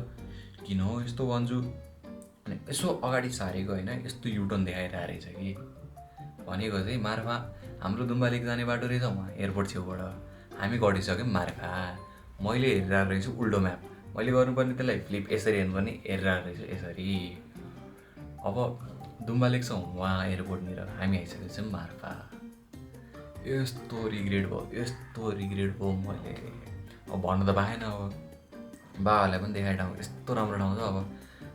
किन हो यस्तो भन्छु। अनि यसो अगाडि सारेको होइन, यस्तो युटर्न देखाइरहेको रहेछ कि भनेको चाहिँ मार्फा हाम्रो दुम्बालेक जाने बाटो रहेछ वहाँ एयरपोर्ट छेउबाट। हामी गढिसक्यौँ मार्फा। मैले हेरिरहेको रहेछु उल्टो म्याप। मैले गर्नुपर्ने त्यसलाई फ्लिप यसरी हेर्नुपर्ने हेरिरहेको रहेछु यसरी। अब दुम्बालेक छ वहाँ एयरपोर्टनिर, हामी आइसकेको छौँ मार्फा। यस्तो रिग्रेट भयो मैले। अब भन्नु त पाएन। अब बाबालाई पनि देखाइठाउँ यस्तो राम्रो ठाउँ छ।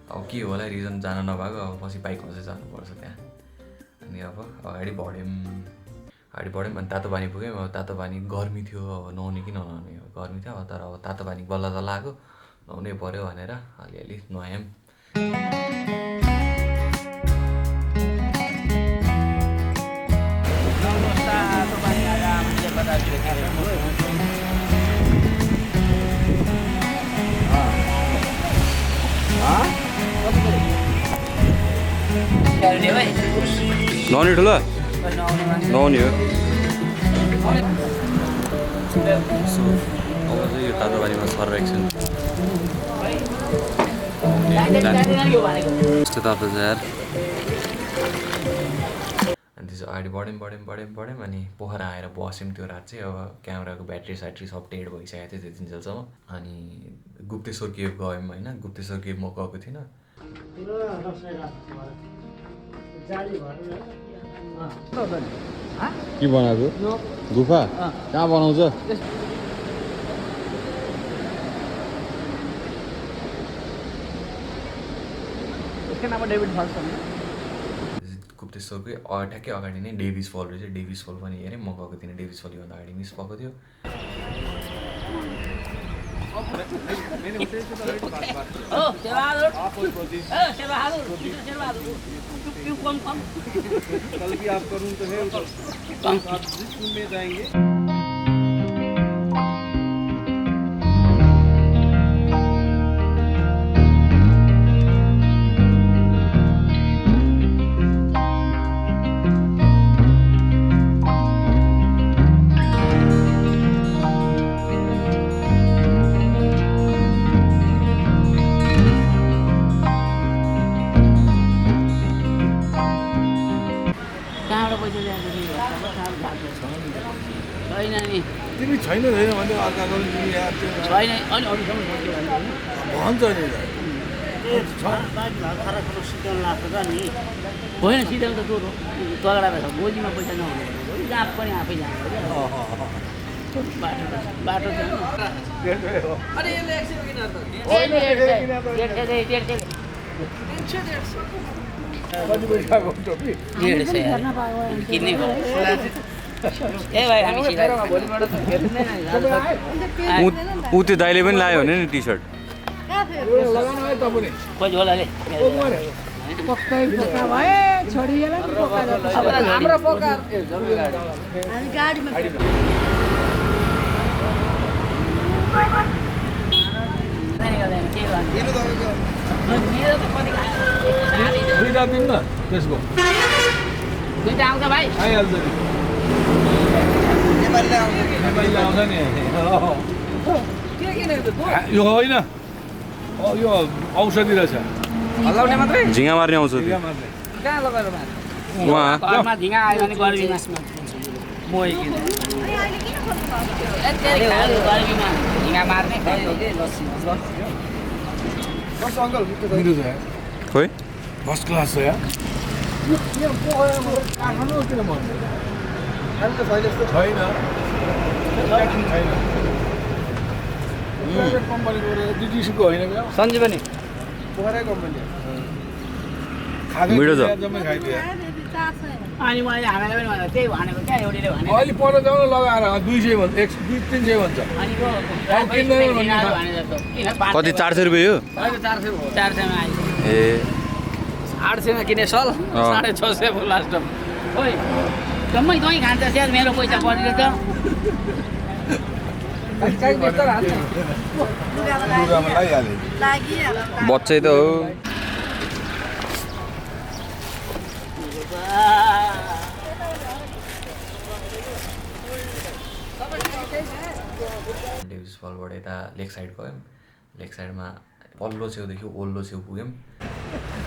अब के होला रिजन जान नभएको, अब पछि बाइकमा चाहिँ जानुपर्छ त्यहाँ। अनि अब अगाडि बढ्यौँ अनि तातो पानी पुग्यौँ। अब तातो पानी गर्मी थियो, अब नुहाउने कि ननुहाउने गर्मी थियो। तर अब तातो पानी बल्ल त लाग्यो, नुहाउनै पऱ्यो भनेर अलिअलि नुहायौँ। नहुने ठुलो नहुने हो। अब चाहिँ यो तातो पानीमा सरेको छु। यस्तो तातो छ यार। अनि त्यसो अगाडि बढ्यौँ अनि पोखरा आएर बस्यौँ। त्यो रात चाहिँ अब क्यामेराको ब्याट्री स्याट्री सब डेड भइसकेको थियो त्यतिन्जेलसम्म। अनि गुप्तेश्वर केभ गयौँ होइन। गुप्तेश्वर केभ म गएको थिइनँ। के बनाएको गुफा कहाँ बनाउँछ? गुप्तेश्वरकै ठ्याक्कै अगाडि नै डेभिस फल रहेछ। डेभिस फल पनि हेरेँ। म गएको थिइनँ डेभिस फल योभन्दा अगाडि मिस भएको थियो। तिमी छैन भने अर्काको छैन अनि भन्छ नि होइन सिधै त तँ तगडा रहेछ। गोलीमा पैसा नहुने जहाँ पनि आफै जानु बाटो कति पैसाको टोपी ऊ त्यो दाइले पनि लायो भने नि टी सर्ट दुईवटा दिन न त्यसको दुईवटा आउँछ भाइ आइहाल्छ नि नेपालीले आउँछ नि यो होइन यो औषधि रहेछ हल्लाउने मात्रै झिँगा मार्ने आउँछ कहाँ लगाएर उहाँ घरमा झिँगा आयो भने गर्मीमा मोहिकिन गर्मीमा झिँगा मार्ने खोइ फर्स्ट क्लास छ यार किन छैन कम्पनीको डिटिसीको होइन सञ्जीवनी पोखरै कम्पनी मिठो छ जम्मै खाइदियो अनि मैले हामीलाई पनि भनेको त्यही भनेको क्या एउटीले भने अहिले पर जाउन लगाएर 200 भन्छ 300 भन्छ अनि कति 400 रुपियाँ हो 400 मा आइसक्यो ए 800 मा किने सल 650 को लास्ट ओइ जम्मै दही खान्छ स्याहार मेरो पैसा बढेर त बच्चै त हो डेभिस फलबाट यता लेक साइड गयौँ लेक साइडमा पल्लो छेउदेखि ओल्लो छेउ पुग्यौँ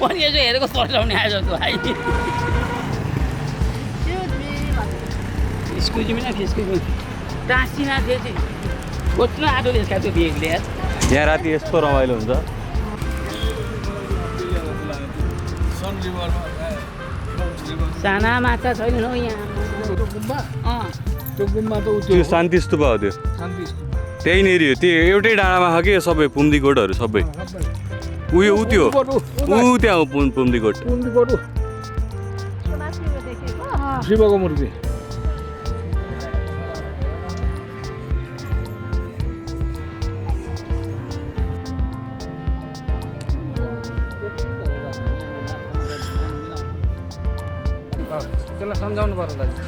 पनि यसो हेरेको तर्साउने आएछ तँ भाइ स्कुल में ना स्कुल टाँसिना थियो चाहिँ खोज्नु आँटो त्यसका त्यो भेगले यार यहाँ राति यस्तो रमाइलो हुन्छ साना माछा छैन हौ यहाँ त्यो गुम्बा त त्यो शान्ति स्तूपा हो त्यो त्यहीँनिर हो त्यो एउटै डाँडामा छ कि सबै पुम्दीकोटहरू सबै उयो ऊ त्यो ऊ त्यहाँ हो पुम्दीकोट शिवको मूर्ति त्यसलाई सम्झाउनु पर्यो दाजु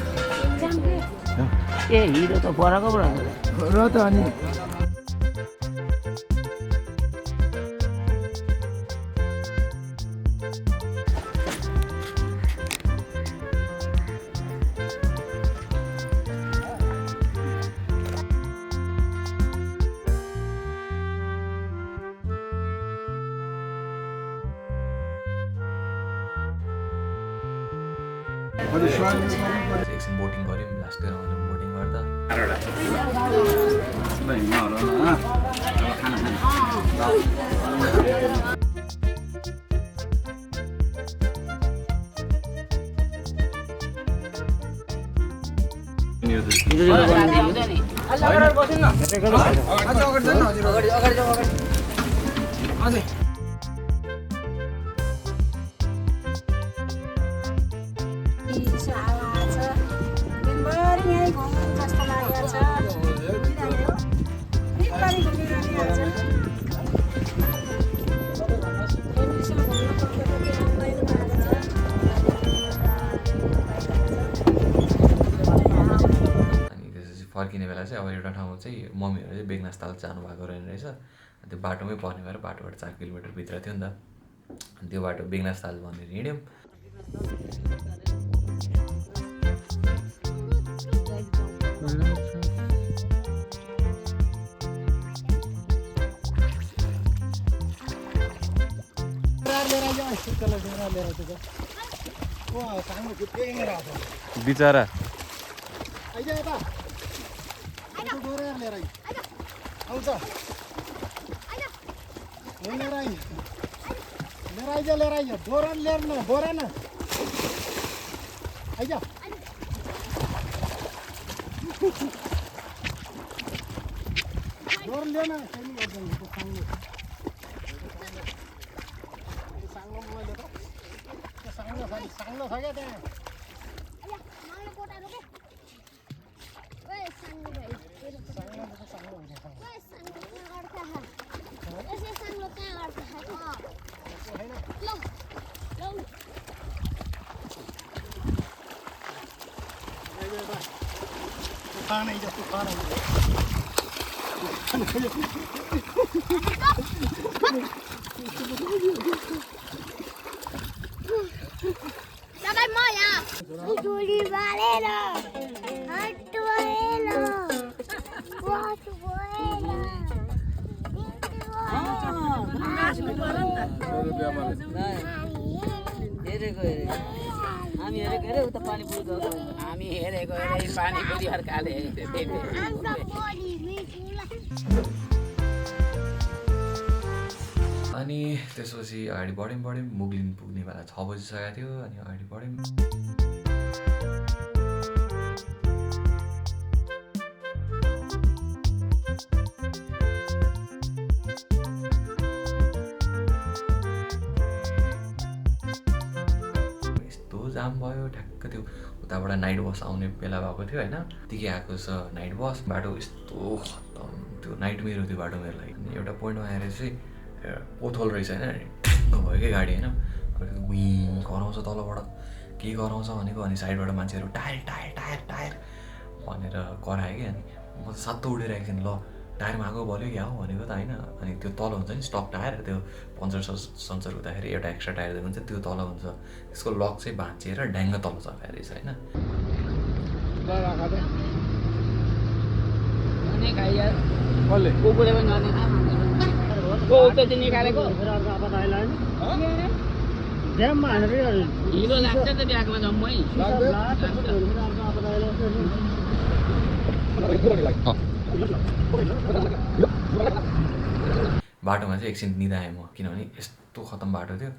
ए हिरो त पराको र त अनि एकछिन बोटिङ गऱ्यौँ लास्ट गएर बोटिङ गर्दा फर्किने बेला चाहिँ अब एउटा ठाउँमा चाहिँ मम्मीहरू चाहिँ बेगनासताल जानुभएको रहेछ त्यो बाटोमै पर्ने भएर बाटोबाट 4 किलोमिटर भित्र थियो नि त अनि त्यो बाटो बेगनासताल भनेर हिँड्यौँ बिचरा अनि त्यसपछि अगाडि बढ्यौँ मुगलिन पुग्ने बेला 6 बजिसकेको थियो अनि अगाडि बढ्यौँ जाम भयो ठ्याक्क त्यो उताबाट नाइट बस आउने बेला भएको थियो होइन त्यतिकै आएको छ नाइट बस बाटो यस्तो खत्तम त्यो नाइट मेरो त्यो बाटो मेरो लागि अनि एउटा पोइन्टमा आएर चाहिँ पोथोल रहेछ होइन ढ्याङ्ग भयो क्या गाडी होइन गरेको गुइँ कराउँछ तलबाट के कराउँछ भनेको अनि साइडबाट मान्छेहरू टायर टायर टायर टायर भनेर करायो कि अनि म त सातो उडेर एकछिन ल टायरमा आगो बल्यो क्या हो भनेको त होइन अनि त्यो तल हुन्छ नि स्टक टायर त्यो पङ्चर सन्चर हुँदाखेरि एउटा एक्स्ट्रा टायर दिएको हुन्छ त्यो तल हुन्छ त्यसको लक चाहिँ भाँचिएर ड्याङ्ग तल चढाएर रहेछ होइन हिलो लाग्छ त ब्यागमा जम्मै बाटोमा चाहिँ एकछिन निदाएँ म किनभने यस्तो खतम बाटो थियो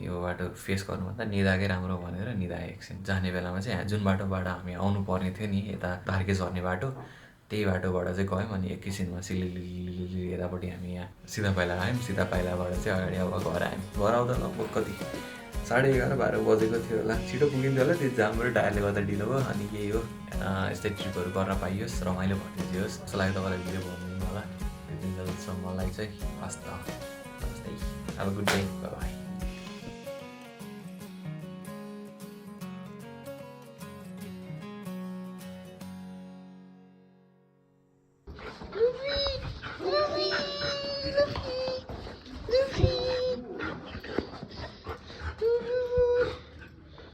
यो बाटो फेस गर्नुभन्दा निदाएकै राम्रो भनेर निदाएँ एकछिन जाने बेलामा चाहिँ जुन बाटोबाट हामी आउनु पर्ने थियो नि यता धार्के झर्ने बाटो त्यही बाटोबाट चाहिँ गयौँ अनि एकैछिनमा सिलिलिलिलिलि यतापट्टि हामी यहाँ सिधा पाइला आयौँ सिधा पाइलाबाट चाहिँ अगाडि अब घर आयौँ घर आउँदा लगभग कति 11:30-12 बजेको थियो होला छिटो पुगिन्थ्यो होला त्यो जामबाट टायरले गर्दा ढिलो भयो अनि यही हो यस्तै ट्रिपहरू गर्न पाइयोस् रमाइलो भनिदियोस् जस्तो लाग्यो तपाईँलाई भिडियो भनिदिनु होला त्यति बेलासम्म मलाई चाहिँ हस् त नमस्ते अब गुड डे बाई